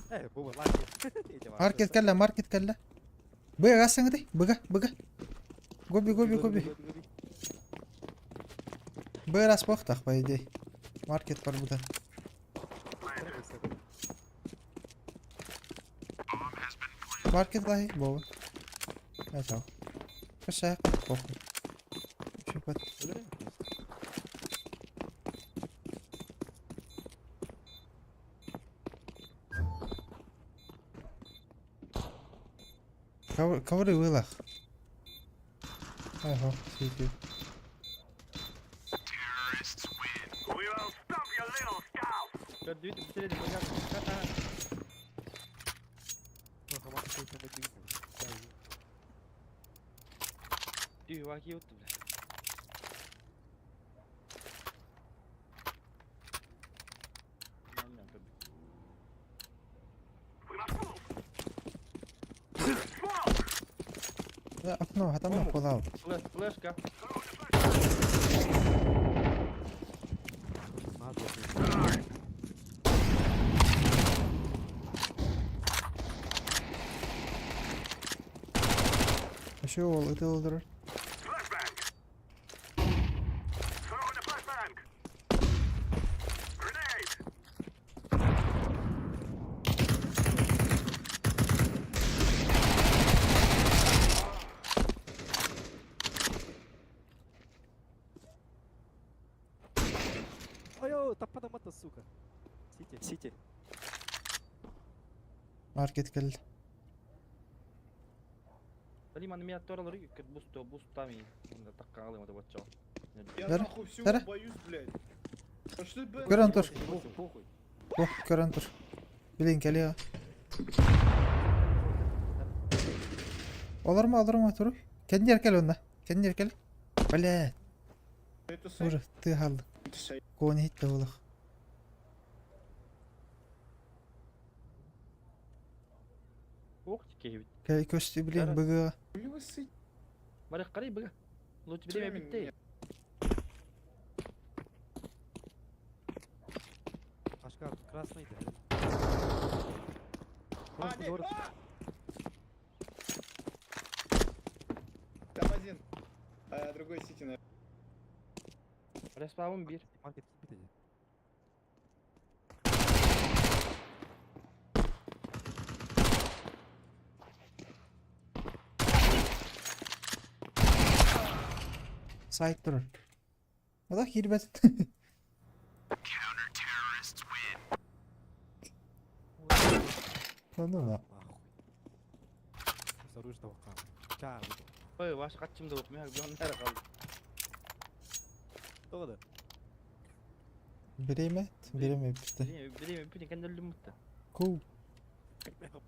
Э, бу ладно. Маркет кэллэ, маркет кэллэ. Быга саңды, быга, быга. Гоби, гоби, гоби. Б раз похтах, по идее. Маркет бар бутан. Маркет лахи, бова. Ачау. Кашак, похуй. Шипат. Ковры вылах. Ага, светил. Окно, там полау. Флешка. Еще ол, это олдыр. Ой, таппада мата, сука. Сити, сити. Маркет кэллэ. Блин, меня торал рык, бусту, бустами. Таккалы, вот вот Я Бер, нахуй всего бер. боюсь, блядь. А что ты, блядь? Көрөн тур. Похуй, похуй. Ох, көрөн тур. Билин кэлиэ. Олормо, олормо тур. Кеннер кэл онна. Кеннер кэл. Бля, Это сейф, уже ты халды. это сейф. Кони хитте олох. Ох, кеһибит. Кэл көстү билин быгы. Хули вы сыте? Барых карай быга. Лучше время битте. Ашка, красный. А, не, а! Там один. А, другой сити, наверное. Респаун бир. Маркет кипит. Сайт турар. Ода кирбет. Ну, ну, Нахуй. Осторожно, тавакка. Чаа. Ой, ваш катчым да мен бьон нere kaldı. Тоҕо да? Биремет, биреме битте. Билеме, билеме, кендел мутта. Ку.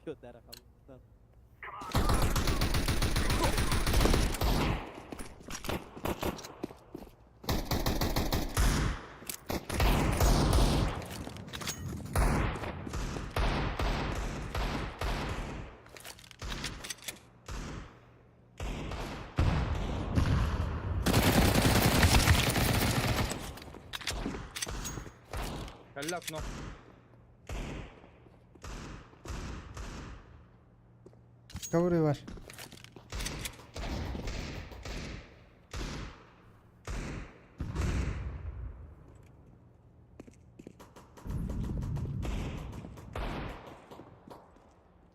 Бьон нere kaldı. Kallak no. Cover'ı var.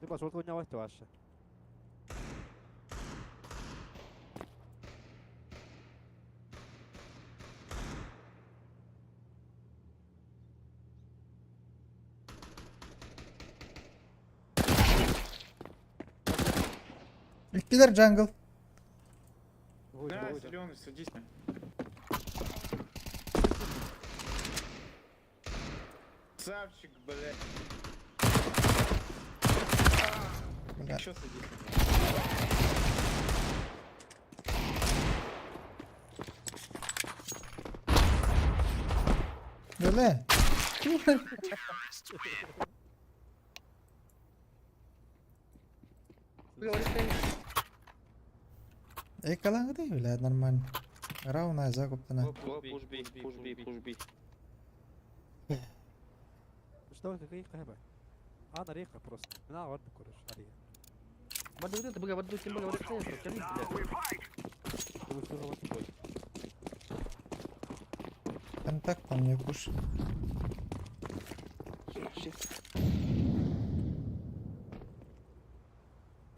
Степан, шорт ойнабайт вообще. Иккилэр jungle. Да, зеленый, садись. Савчик, блядь. Бля. Еще садись. Бля. Экалаңы бля, нормально. Рауна закуптана. Push B, push B, push B. Что какие хэба? А, на река просто. На, ладно, короче, ария. Барды вот это, бага, барды, тем бага, барды, тем, блядь. Контакт там не куш.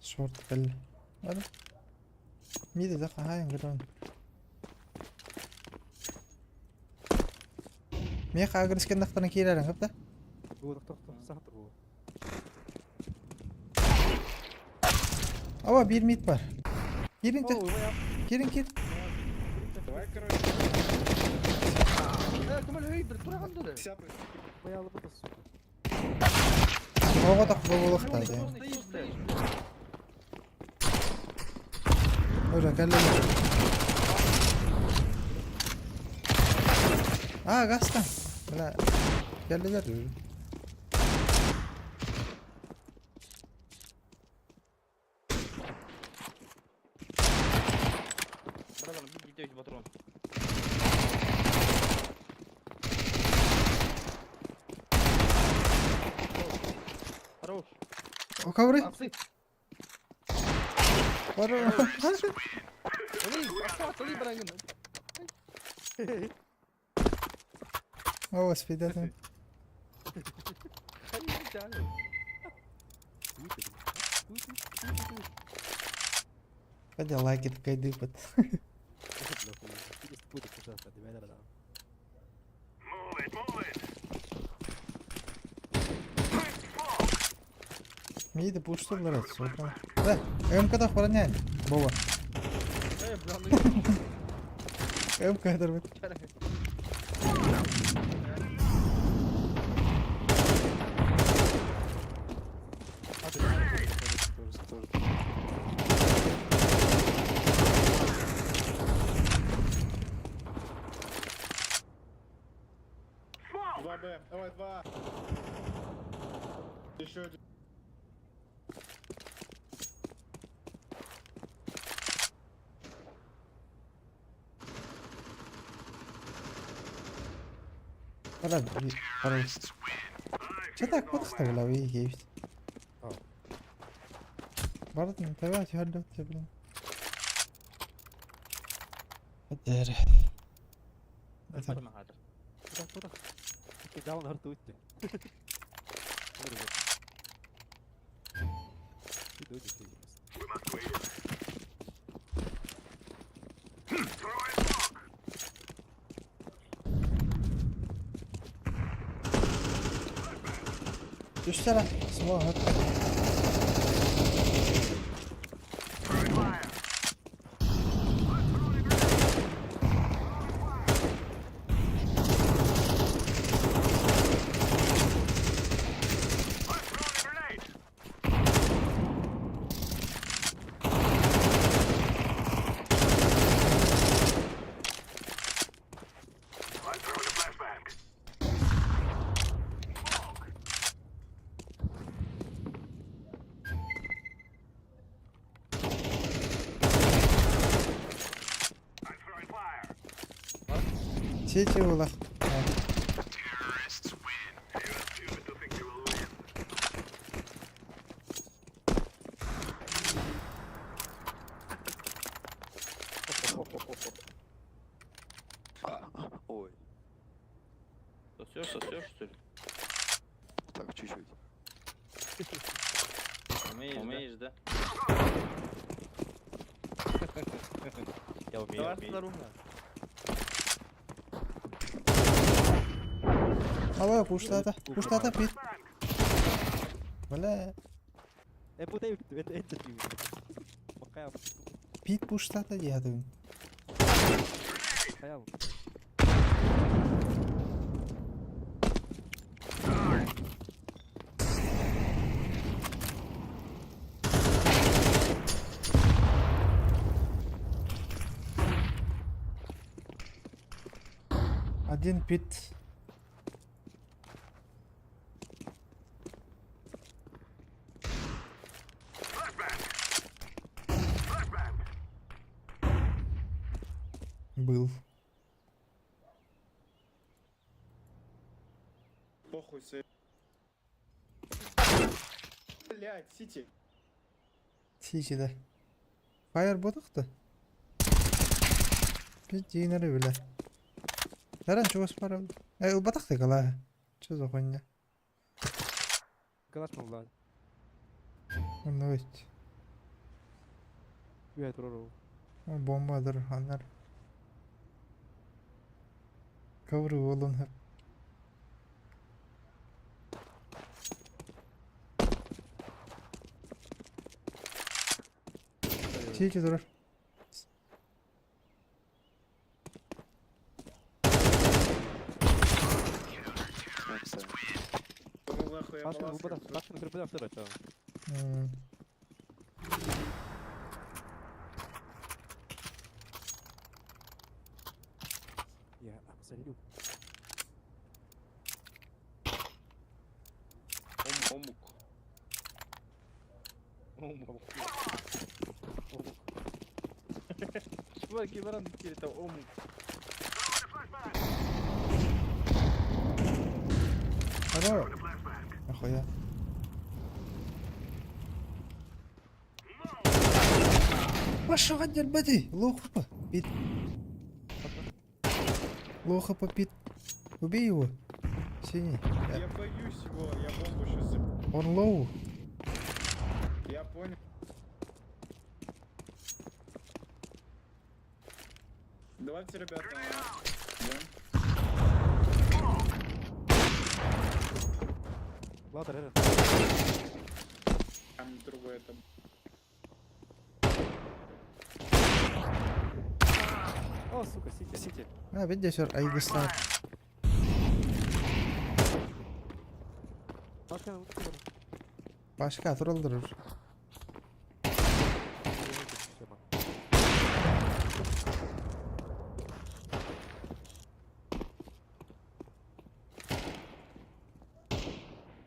Шорт бля. Ладно. Миди да хай грон. Меха агрескен нахтан кирәрен хапта. Бу тохто сахтыр бу. Ава bir mid бар. Кирин те. Кирин кир. Давай, короче, Э, кім өлі, бір тұра қанды. Баялы бу сука. Ого так бололукта. Ora кәлле. А, гастан. Бля. Кәллелер. Братан, бей 9 патрон. Хорош. О, ковры. Отцы. Бар. Али, отца, али, брагин. О, спидатым. Кадя лайки кайды пат. Миди пуштулар сука. Да, МК охраняй. Бова. Э, бля, ну МК дырбыт. Два Б, давай, два. Еще один. Бара, бара. Че так вот что ли есть? Бардын таваа хөрдөт блин. Эдэр. Это Даун хартуутти. Düşsene. Smoke hadi. Сети улах. Ой, Сосешь, сосешь, что ли? так, чуть-чуть. Умеешь, Умеешь, да? Я умею, Давай умею. снаружи. Алло, пуштата. Пуштата пит. Бля. Э, бу это это ты. Пока Пит пуштата диятым. хайа. Один пит. Был. Похуй, сейв. Блядь, Сити. Сичи да. Фаер бодохто. Пит динери бля. Даран чего спарал? Эй, убатах кала. Что за хуйня? Калаш могла. Ну есть. Я турору. Бомбадыр анар. Ковры болон хеп. Сичи турар. Ну нахуй, я Пашка, палас бу Пашка, кырбыда второй, чё. Я абсолютно. Омук. Омук. Омук. Чувак, Иван, это омук. Алло. Нахуя? Ваша бади! Лоу хп. Пит. Лоу хп пит. Убей его. Синий. Я боюсь его, я бомбу сейчас Он low. Я понял. Давайте, ребята, да. Ладно, реально. Там другой это. О, сука, Сити, Сити. А, видишь, Айгыстан. Пашка, Башка туралдыр.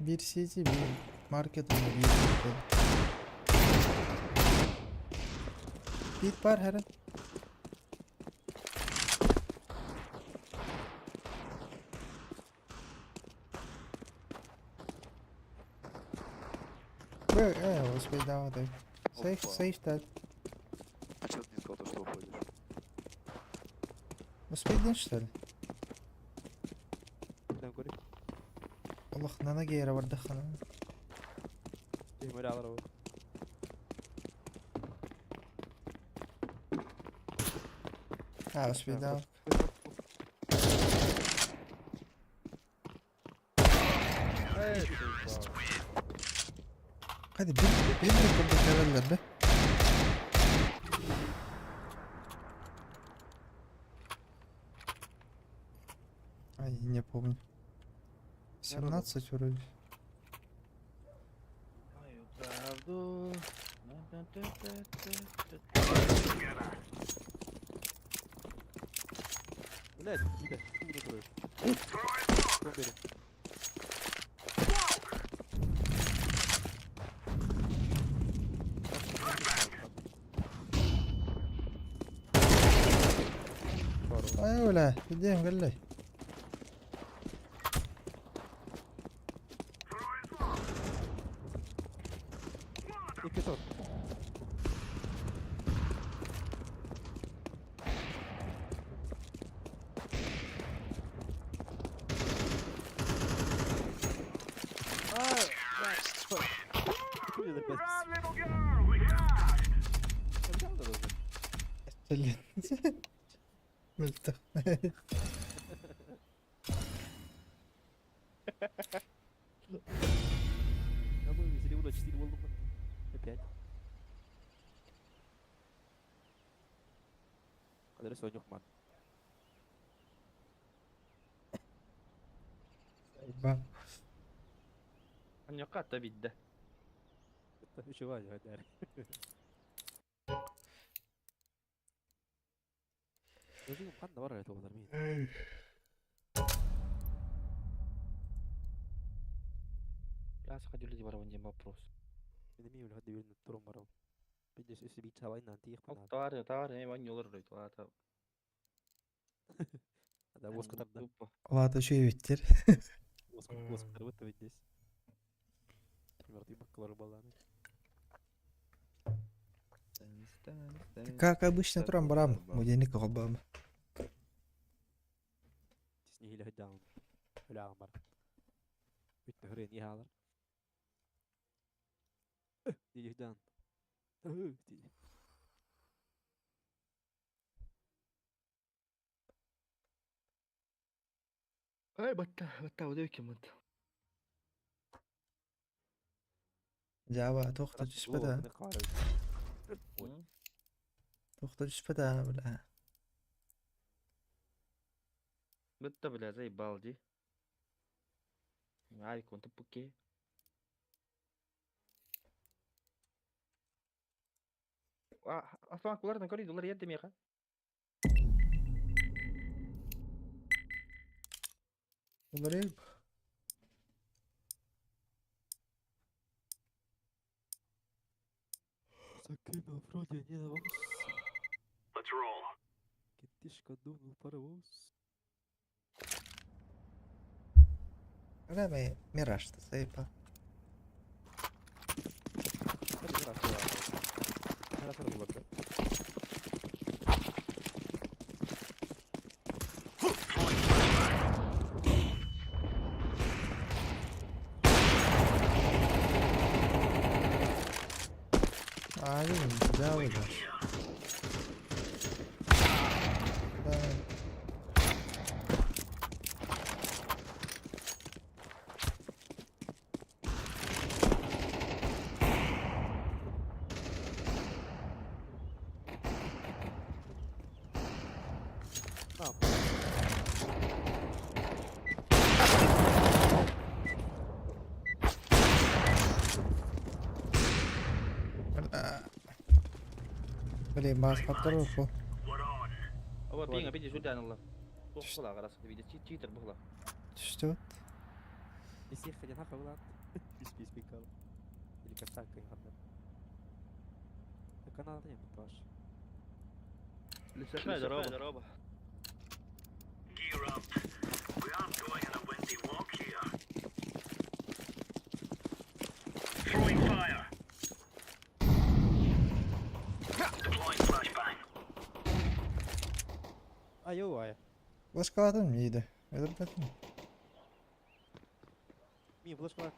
Bir city bir market bir Bit бар her. Ой, эй, успей давай. Сейф, Опа. сейф that. А чё ты не сказал, то, что уходишь? Успейдин что ли? Да, говори. Allah nana гейра бар дахана. Я моря алар. А, успей давай. Hadi bir bir bir burada be. Ай, не помню. 17 вроде. Мою правду. Блядь, Кида, хуй накроешь. Бомбери. Ай, бля, идем, галлей. Икки тор. А, да, Хуй опять Мөлтөх. А ну, серебро 4 буоллум. Опять. Адрес Сонюхман. Ба. Аньякка атта бидде. Үчүгэй дьэ. Өзүң ханна бар это олар мин. Я сходили барабан диэн вопрос. Мин эмиэ үлэһит диэн туран барам. Бидес өсө бит чабайнан тиих Ол банан. таар таар эм аньолор рой туата. Да воскотарда. Улаата үчүгэй эбиттэр. Воскотарбыт бидес. Мартый баккалар баланы. Как обычно туран барам. Будильник холбаам. Тиснихиле хадаан. Үлэҕин бар. Бүт нөхрен иһаалар. Диһдан. Ай батта батта удой ким бат. Жаба туох да түспэтэ. Туох да түспэтэ бля. Бытта бля заебал ди. Ай конта пуке. Аслан кулардан көрүй доллар ерде меха. Олар Закинул вроде не на Китишка дунул паровоз. Бля, мэ мираж та заебал. Ай, да, да. Да. Бля. Блин, бас подторуху. Aba пинга биди жудан алла. Тух була гарас биди читер була. Что? Бисих ходин хака булан. Бис бис бикал. Или касака ханна. Канал не баш. Лисахай здорово. Айо ай. Флешкалатын мейді. Өтірдетін. Ми флешка.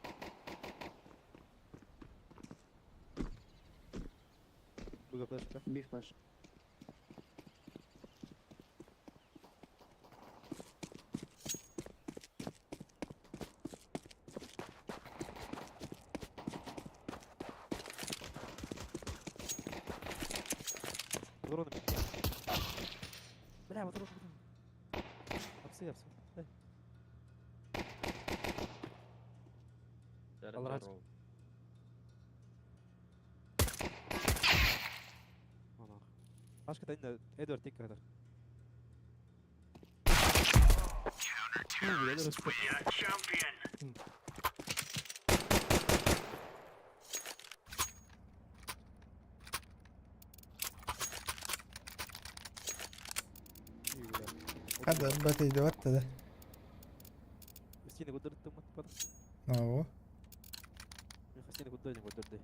Буга флешка. Би флеш. Патроны. Бля, патроны. Апсы, апсы. Дай. Алрат. Анах. Ашка тайна Эдвард тик кадр. Hadi батайды батты да. Стены кудырды мат Ого. Стены кудырды кудырды.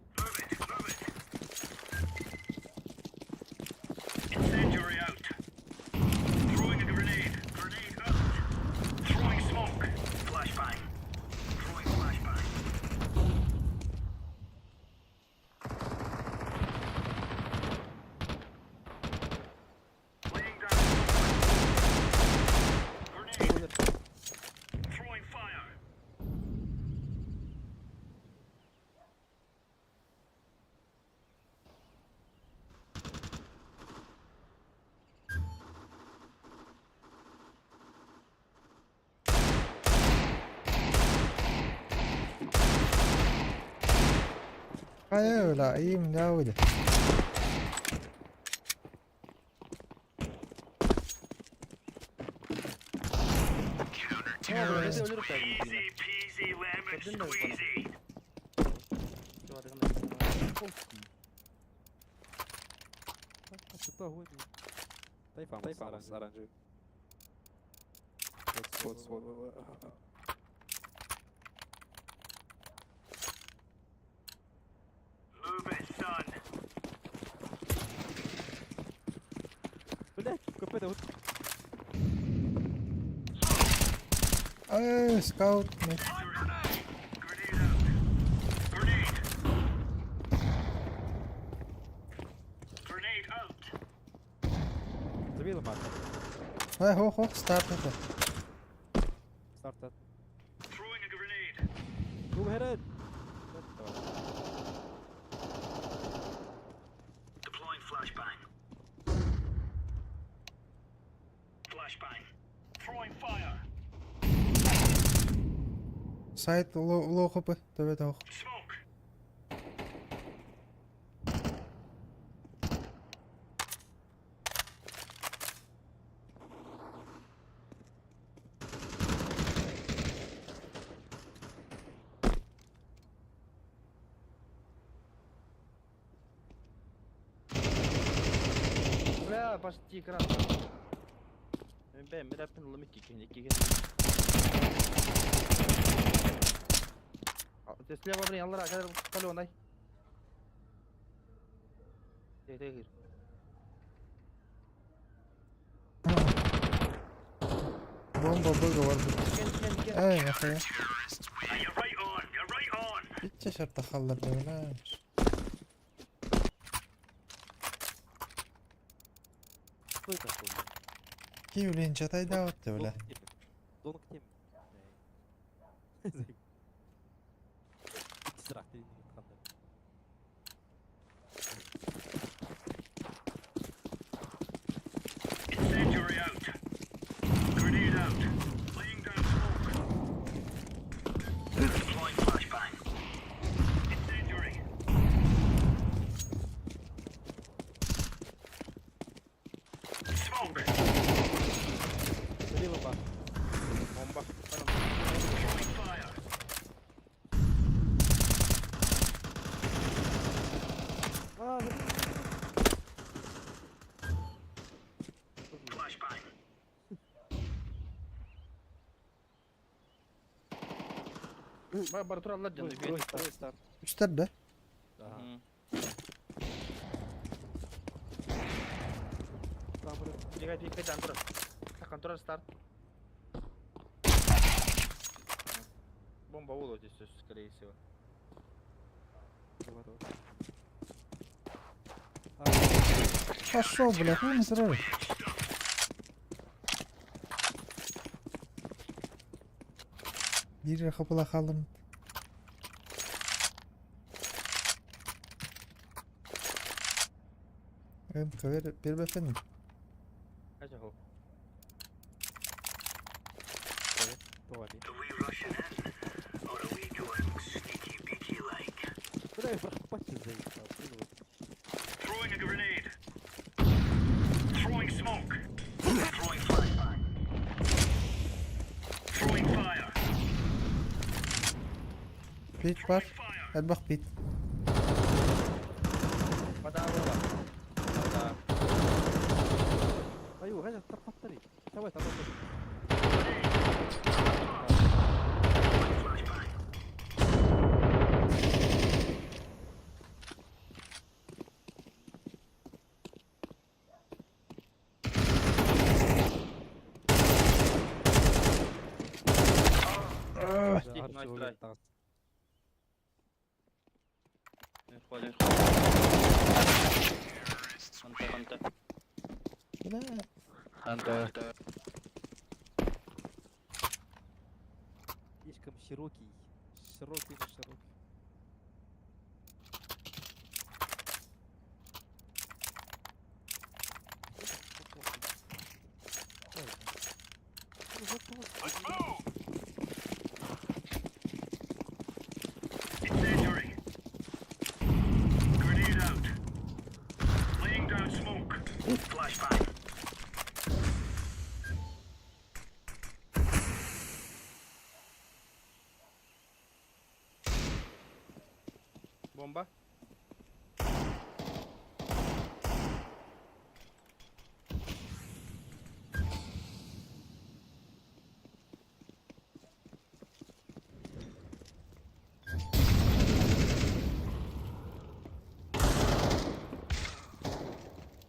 Хайа бля, им да. Блять, КП да вот. Эй, скаут. Забил марк. Эй, хо-хо, старт это. Старт. Go ahead. Сайт ло хп, төбөт ох. Бля, почти экран. Бэм, бэм, ломики, кики. Ты слева, блин, аллара, когда паленой. Ты, ты, Бомба выговор. Эй, нахуя. Итче шарта халлар бля. Кто это такой? Ки блин, чатай да вот ты, бля. Донг тем. Забил ба. Бомба. А, забил. Бар тураллар жан. Второй, второй старт. Үстер да? Ага. Там, блин. Бегай, бегай, жан тура. Так, тура старт. Бомба улов здесь, скорее всего. Давай, давай. Пошел, бля, хуй не сразу. Бир хапыла халым. Эм, кавер, бир бефен. Кача хо. Давай. Бля, я прохопать заебал. Пит бар. Элбах пит. Вода, вода. Вода. Аю, Ганя, тарпаттари. Давай, давай. Nice try. Ханта, ханта. Бля. Ханта. Слишком широкий. Широкий на широкий. Бомба.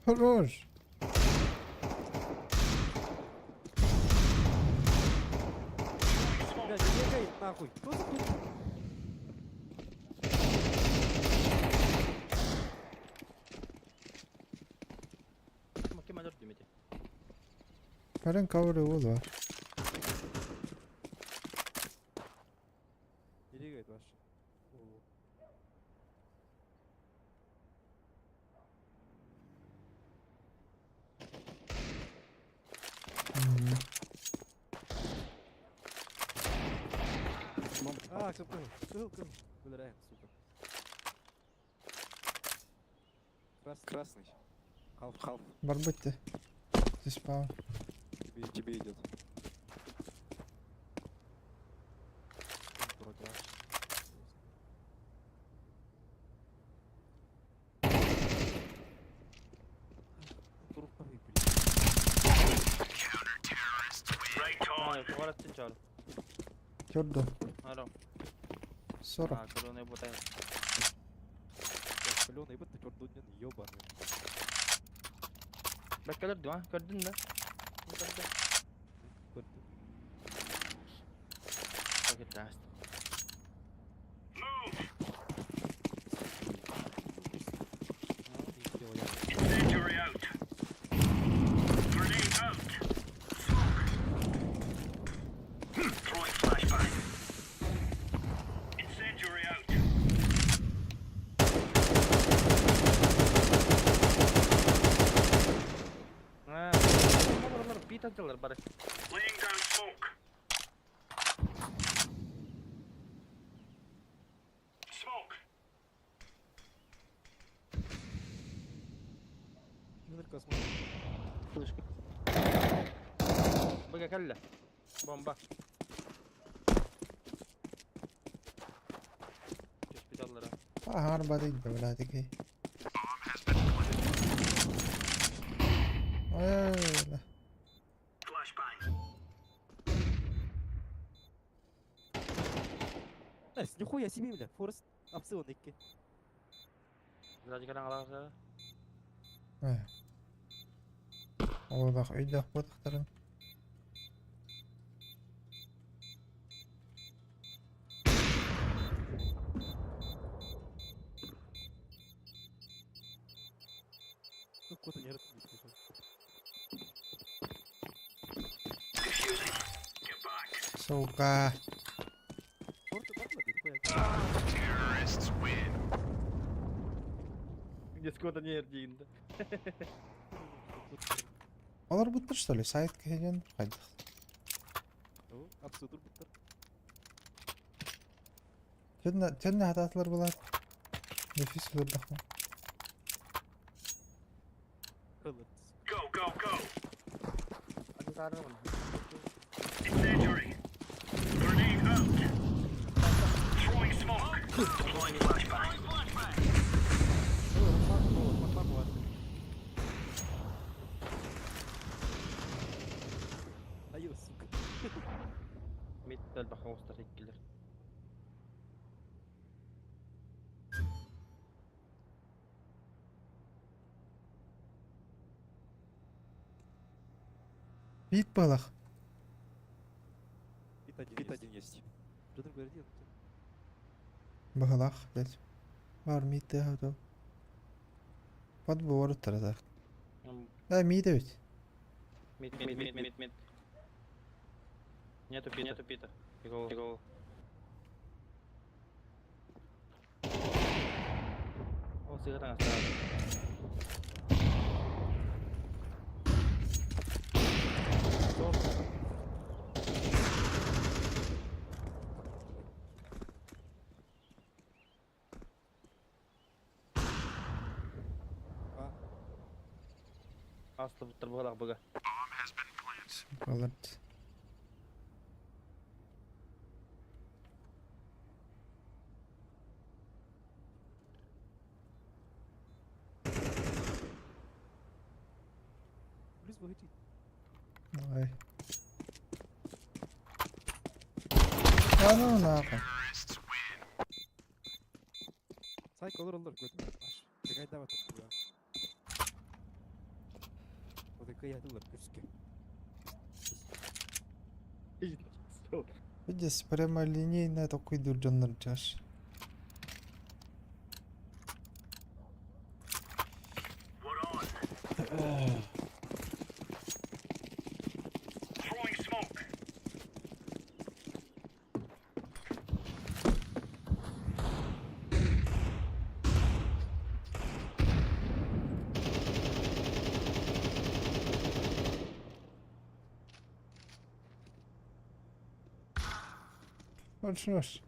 Хорош. Бля, не бегай нахуй. Что за хуйня? Ким алер демете. Көрөн cover уол бар. Не бегает ваш. О. А, кыл, кыл, кыл, кыл. Выбираем, сука. Красный. Красный. Халф. Халф. Барбыт те. Заспаун. Тебе идет. Дурак, Трупы, блин. Туғараттын чал. Төрдө. Аро. 40. А, корона бутай. Паленый быт, ты ёбаный. Бәккәлер дим, көрдүн да. Көрдүм. Пакет аст. А, олар бит аталар бар. Космос. Бага калла. Бомба. Түспит аллара. Ахар бадык бабладык. Ой. Найс, нихуя себе, бля, Форест опцион икки. Радикал аларса. Олох үйдөх бутахтарын. Ну, куда не не слышал. Сука. Форты барла, нихуя. Где скота не эрдиинде. Олар буттар что ли? Сайт кehен хайдах. Апсудур буттар. Төннө төннө хататлар булат. Нефис булдахма. Кылыр. Айо, сука. Миттел баха остар иккилер. Бит балах. Бит один Бит есть. один есть. Что там говорит? Бахалах дед. Бар митте хату. Под бор тарада. Да мите бит. Мид, мид, мид, мид, мид. Нету пита. Нету пита. Бегол. Бегол. О, сыгран осталось. Аслы буттар бугалак буга. Олар. Ой. А ну нахуй. Сайк olur olur götür. Бегайдава тут. Вот и я тут күскө. Видишь, прямолинейно такой дурдоннор чаш. Вот ж.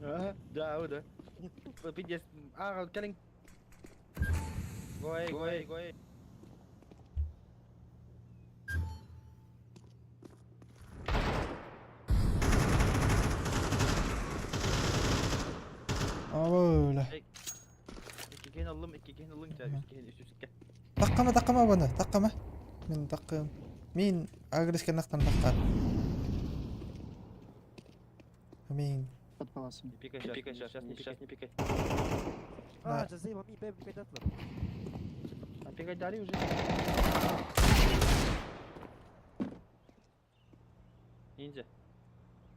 Ага, да, да. Пиздец. А, кэлин. Go, go, go. А böyle. Икки киһини ыллым, икки киһини ыллым, үс киһини, үс үскэ. Таққама, таққама бұны, таққама. Мен таққым. Мен агреске нақтан таққа. Мен. Под паласом. Не пикай, сейчас, пикай, сейчас, не сейчас, не пикай. А, жазай, мами, бэм, бегайдатлар. А пикай дали уже. Ниндзя.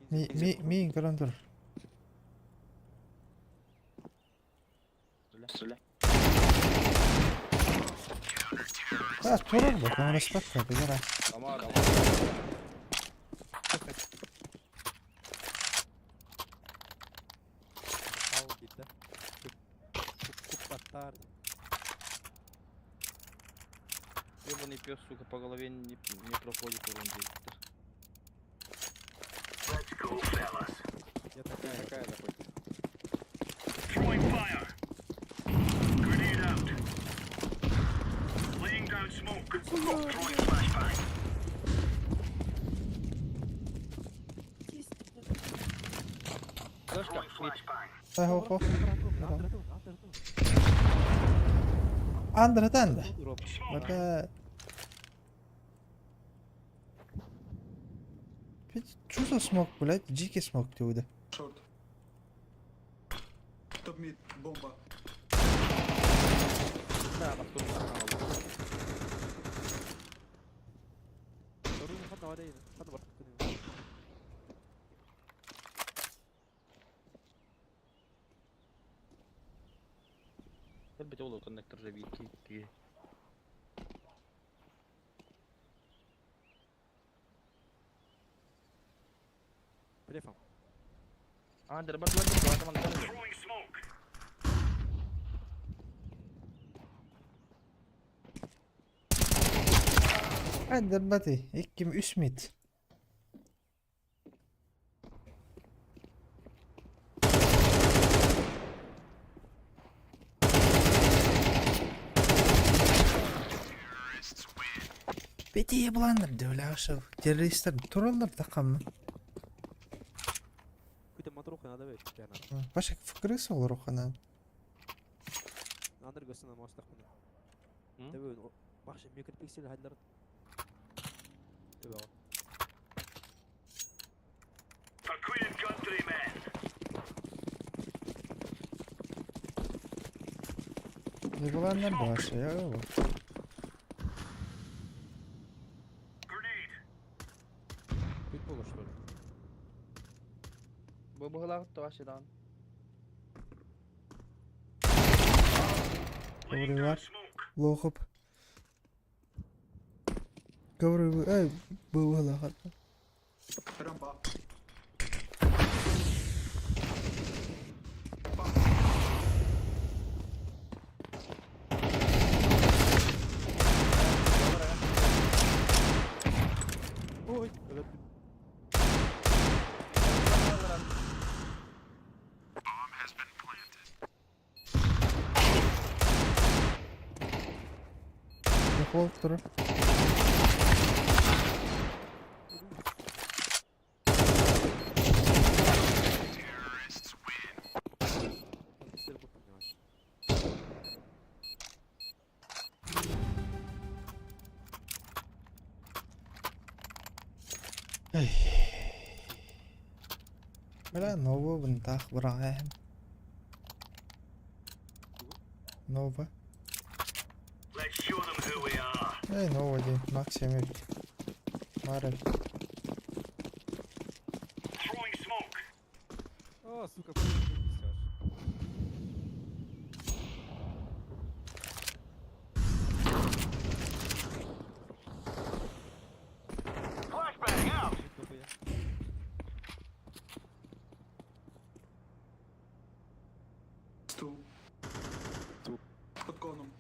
Ми, ми, мен көрін тұр. Стреляй. А, тұрыр бұл, көңіліспәк қой, бігер. Амар, Тау дейді. Куп баттар. Ебаный пес, сука, по голове не проходит урон 9. Я такая. Какая заходит? Флешка, мид. Та, хо, хо. Андра танда. Бля. Что за смок, блядь? Дикий смок ты уйда. Шорт. Топ мид, бомба. Да, на втором канале. Бит ол коннектор же бит. Префам. Андер, бар, бар, бар, бар, бар. Андер бати, икким үс мид. Бети ебландар дөөләшев. Террористтер туралар тақамы. Какой-то матруха надо вещь. Баша крыса ол рухана. Андер госына мостах мына. Төбө бахшы микропиксель хайдлар. Төбө. Ебландар баша, я его. Күт болur что ли? Бу быгылагыт вашидан. Говорю бар. Лохоп. Говорю, эй, было. Рампа. Ой, өлөттүм. Лохоп тұр. Там пистолет был, понимаешь. Бля, новый бынтах быраҕаһым. Нова. Эй, Нова диэн Максим эбит. Баар эбит. О, сука, хуй ты несешь. Стул. Стул. Под коном.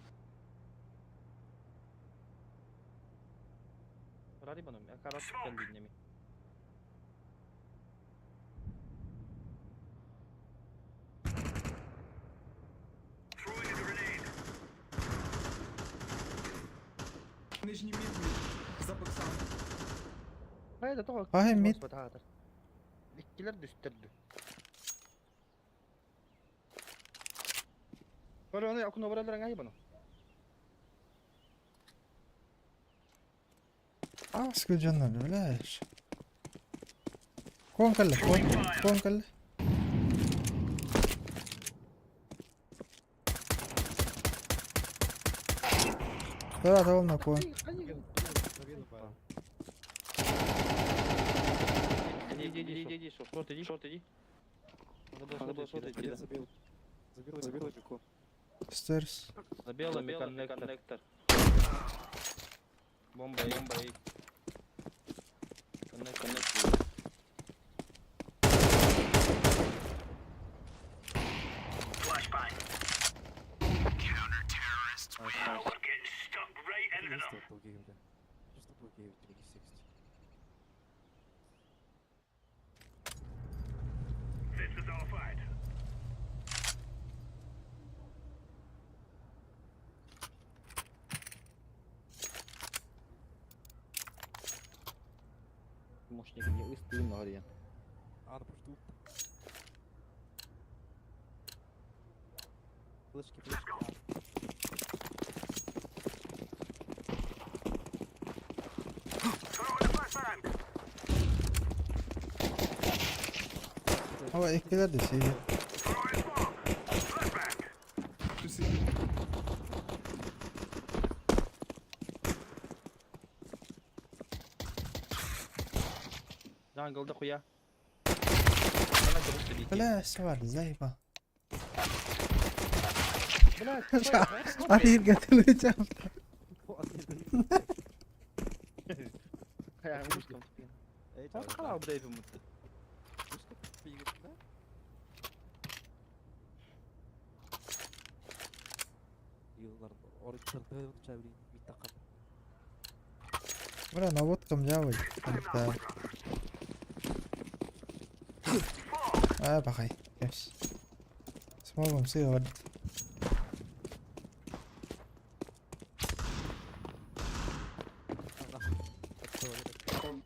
Нижній мід за боксами. Хаһы мид. Иккилер дүстэрдү. Көрө оны окно баралар аңай бано. Аска дьоннор, бляш. Кон кэллэ, кон, кон кэллэ. Да, да, на кон. Иди, иди, иди, иди, шорт иди, шорт иди. Надо было шорт идти, да. Забил. Забил, забил Мико. Стерс. За белыми коннектор. Бомба, бомба и... Коннектор, коннектор. Чисто долгие, бля. Чисто долгие, бля, Мощник не ыстыын нарыйан. А, ну просто Флешки, флешки. Ава иккилер да сиги. Тусі. Джанглда хуя. Бля, савар, заеба. Блядь, Арирга тылычам. Бля, наводкам дьявол. А, бахай. Кэс. Смогом сыгар. Кон.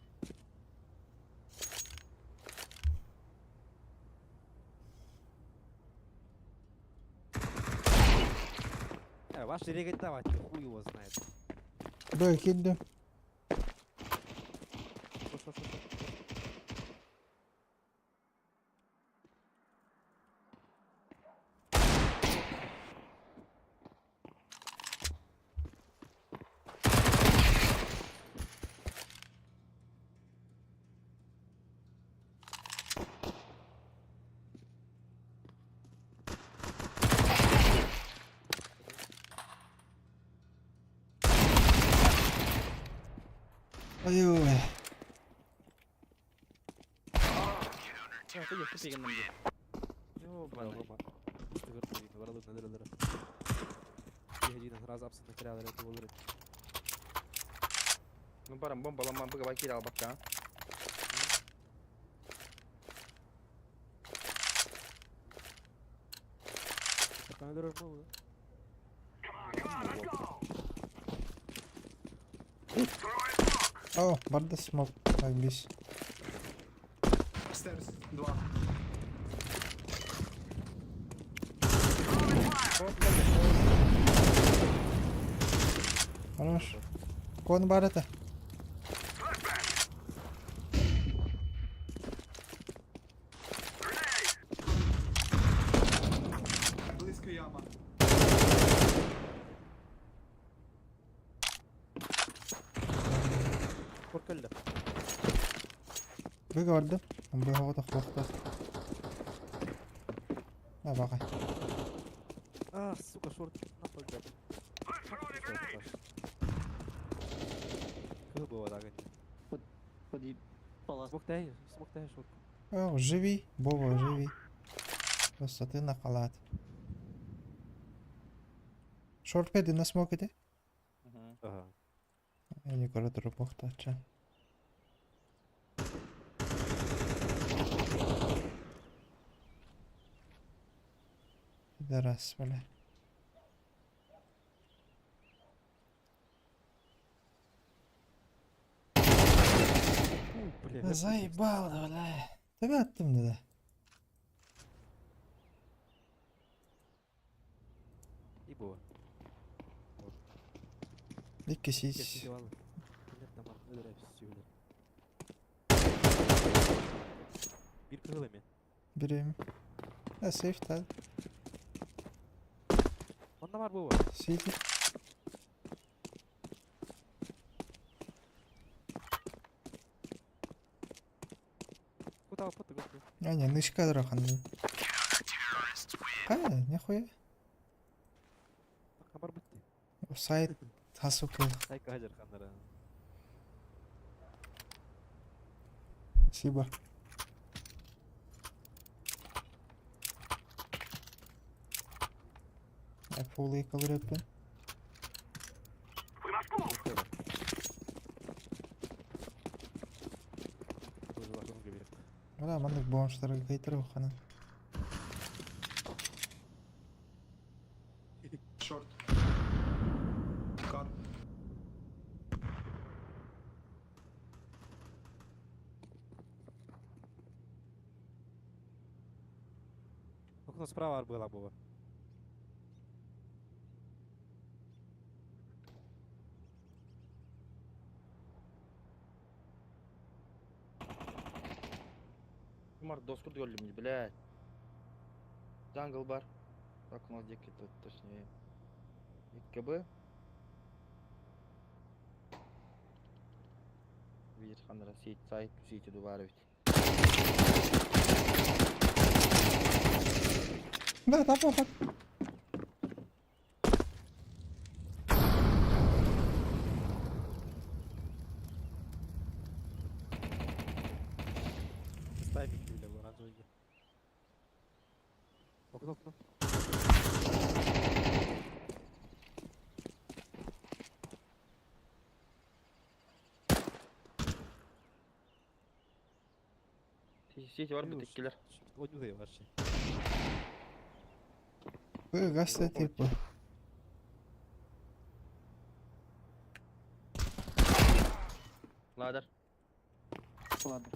Ваши реготовать, хуй его знает. Б, кидду. Шо, шо, шо, шо. Ой-ой. Ну барам бомба ламан быга бакир албакка. О, барда смог. Так, бис. Стерс. Два. Хорош. Кон бар это. Кор кэллэ. Быга бардым. Быга тохтоохтор. Да баҕай. А, сука, шорт. Нахуй, блядь. Кыл было так. Подъебала. Смог тай, смог тай шорт. О, живи, Бова, живи. Просто ты на халат. Шорт кэди на смок иди. Ага. Я не көрө туруп бохтача. Пидорас, бля. Фу, бля. Заебал, бля. Tabii attım dedi. И было. Икки сис. Bir кыһыл эми. Бирем. Да, сейф та. Онно бар буолуо. Сити. Куда пот гопи. А, не, нышка драхан. А, нихуя. Хабар бутти. Сайт хасука. Сайка хажар ханнара. Спасибо. Я полый колорепен. Бля, маннык бомжтарга кайтар хана. Шорт. Кар. Окно справа было было. Умар доску өллүм, блядь. Jungle бар. Так у нас где то точнее. КБ. Видит ханра сеть сайт сети дубаровить. Да, да, поход. Ставим бля, оранжевый. Окно, окно. Сети бар бит киллер. Ойнудай вообще. Вы гасты типа. Ladder. Ладно.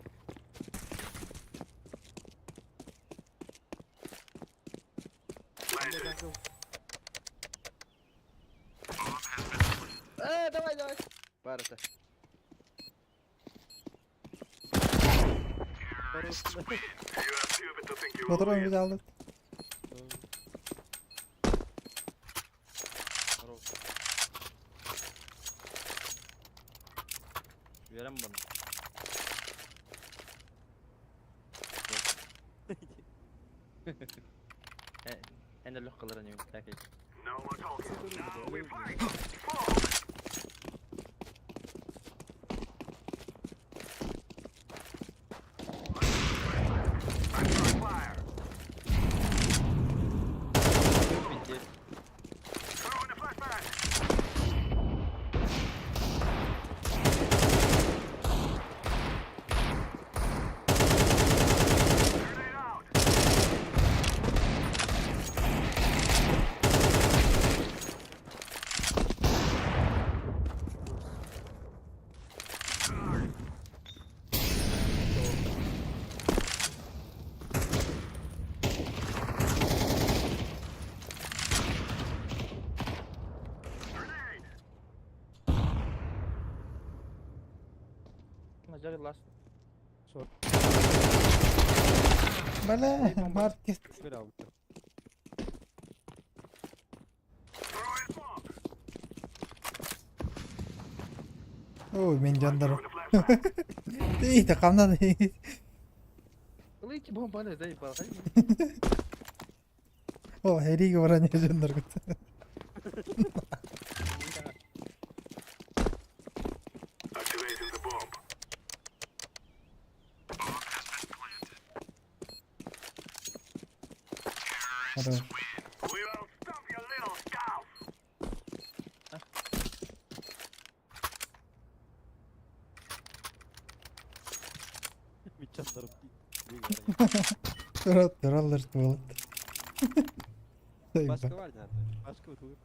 Давай, давай. Бар это. Мотором взял. Здорово. Верем баны. Эндер лох кылыр не так. Пиздец. Назар last. Бля, маркет. Ой, мен жандарым. Ты хамнан. Ылыйчы бомбаны заебал. О, эриги баран дьонноргут. Хорош. Тураллар туолат. Башка var nerede? Başka bir tuğ.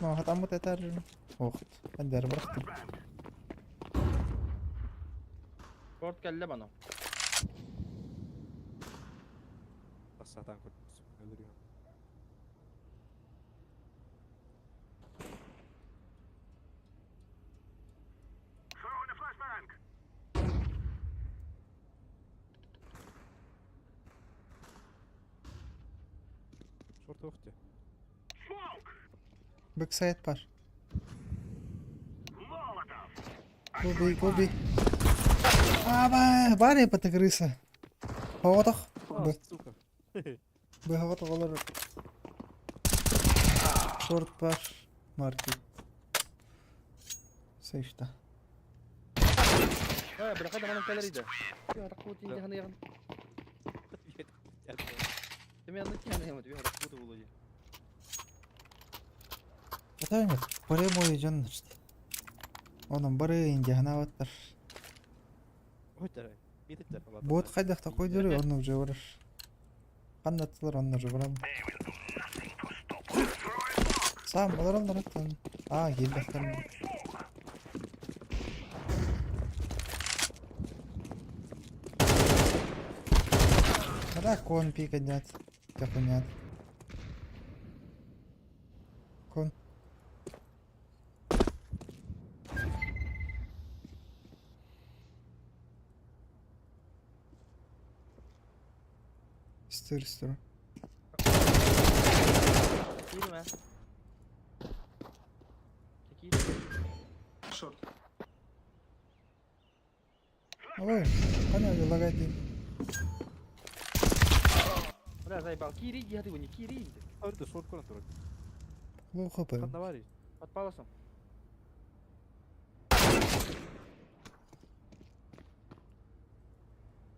No, хатаммыт этэр. Охт. Эдэр бырахтым. Шорт кэллэ бано. Сатан көрдүм. Өлөрүөм. Шорт охте. Бэксайд бар. Губи, губи. Аба, бар епаты крыса. Хоғотох. А, сука. Быһаҕыт оҕолор шорт бар маркет. Сейфта. Э, бляха, да манан кэлэр иде. Рахут инде ханы ягын. Теме аны тяны ямы, тебе рахут булу. Атаймыт, бары бойы дьон Онон бары индианаабаттар. Ой, Буот хайдах такой дөрү, онно уже барар. Ханнаттылар, онно уже барам. Сам олороллор оттон. Аа, киирбэхтэр. Дракон пикадят. Капанят. Кон. Стыр, стыр. Киирмэ. Киир. Шорт. Ой, қана лагать деймін. Бля, заебал. Киири, диһаты не киири инде. Өрдө шорт көрөн турар. Плохо пойм. Канда бар? Под паласом.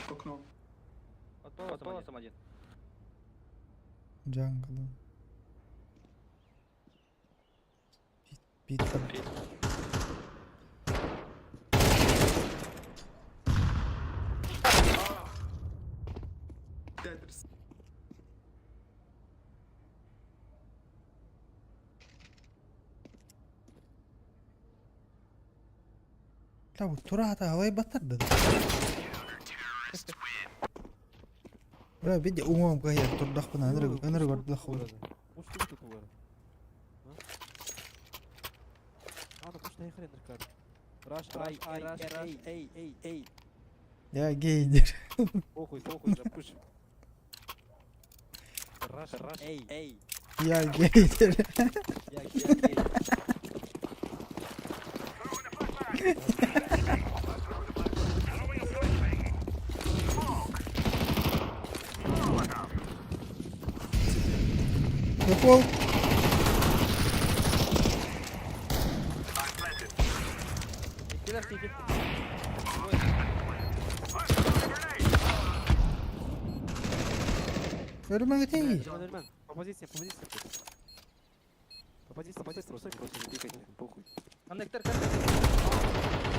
Окно. Под паласом, паласом один. Джангл. Бит, бит. Тетрис. Бля, тура алай батарды. Бля, види, умом кая турдахпын аныры аныры көрдүлах. Мушту тут угара. А, ну пусть хрен рекар. Раш, ай, ай, раш, эй, эй, эй, эй. Я гейдер. Похуй, похуй, запуш. Раш, раш, эй, эй. Я гейдер. Я, я, гей. Дефолт. Киллер сити. Өлмөң этей. Нормально, нормально. По позициям, по позициям. По позициям, по позициям, просто, просто не пикайте, похуй. Коннектор, коннектор.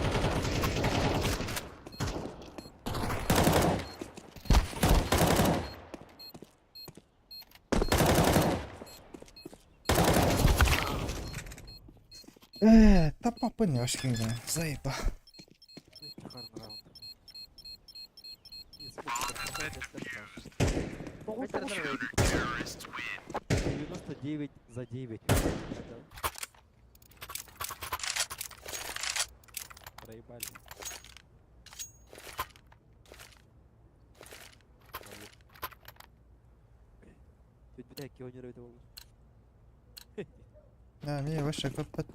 Э, таппапын яшкин. Заеба. Шикарный раунд. Коннектор, 99 за 9. Проебали. Бля, кионер это был. Да, мне вообще көппөт.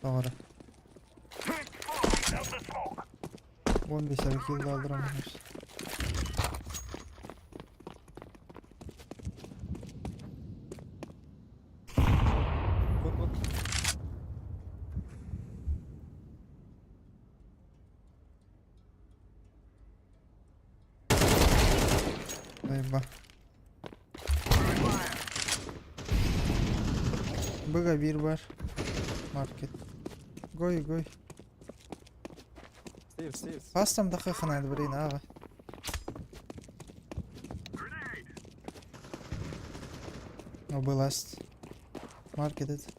Тоҕо 15 эрэ килл алдыраммын. Вон, вон. Айба. Быга bir бар. Маркет. Гой, гой. Сейв, сейв. Пастам да хаханады блин, ага. Область. Маркет это.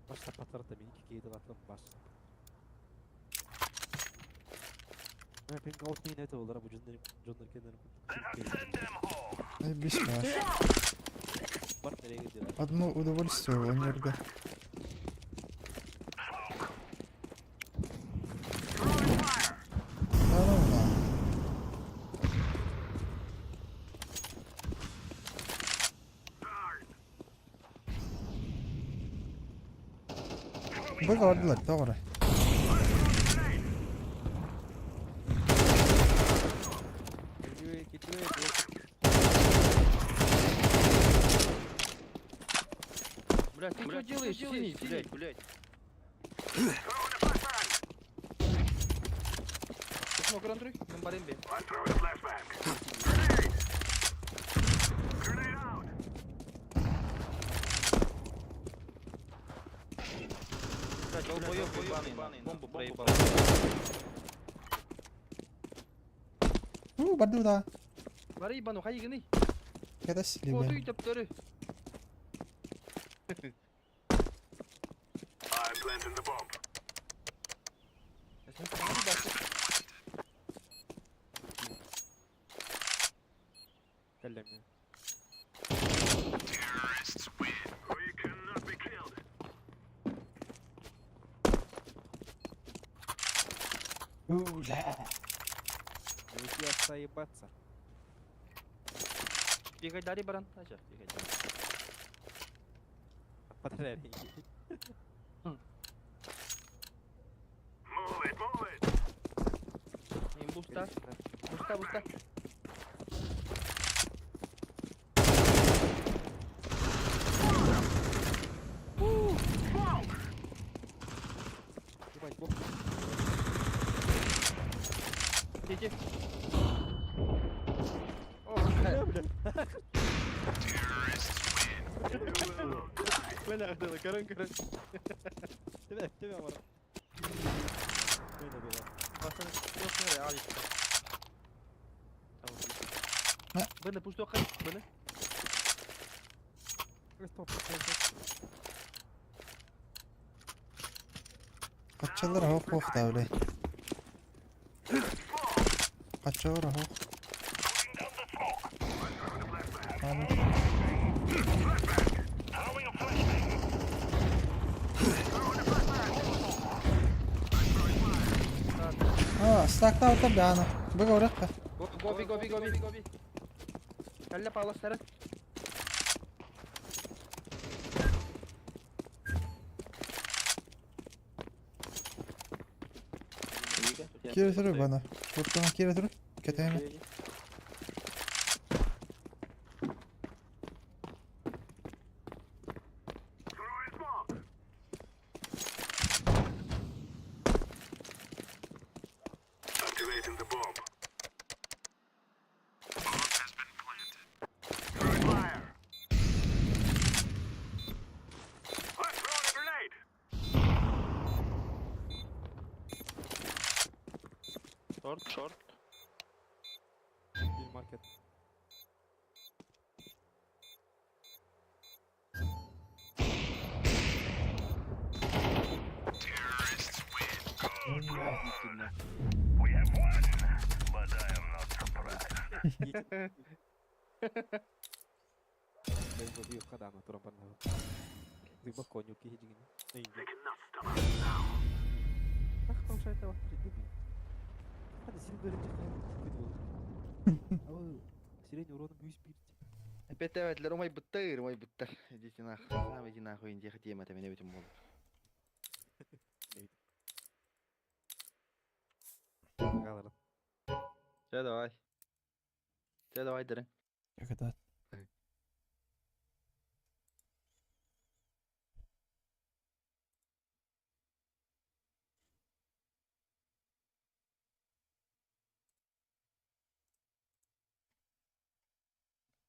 Башта патарта мени кикейді латым баш. Ben out main это олар бу жондар жондар кендер. Ай, бис бар. Бар nereye gidiyorlar? Одно удовольствие у Нерга. Да ну на. Быга бардылар, тоҕо Кидуе, кидуе, Блядь, ты что делаешь, синий, блядь, блядь? Смог Андрей, на баримбе. Блядь, долбоёб ебаный, бомбу проебал. Уу, барды да. Бары ебану, хайганы. Кэтэс Отуй либе. төптөрү. Каллеми. Найти отца ебаться. Бегай дари баран. Ача, бегай дари. Патарери. Буста, буста, буста. Ебать, бог. Тете. О, Бля, бля. Бля, көрөн көрөн. Тебя, тебя, Мара. Böyle было. Басын, просто ал итти. Ha. Быны пусть тоқай, быны. Стоп, стоп, стоп. Качалар хоох хоох да блин. Качалар хоох. Аны. А, стакта отыр да аны. Быга уракка. Гоби, гоби, гоби, гоби. Калля паластары. Кире туру бана. Шорттан кире туру. Кетеме. Шорт, шорт. Bir market. Идите нахуй. Опять давай, умай быттар. Идите нахуй. Сам иди нахуй, иди хотим, это меня этим будут. Все, давай. Все, давай, дыры. Как это?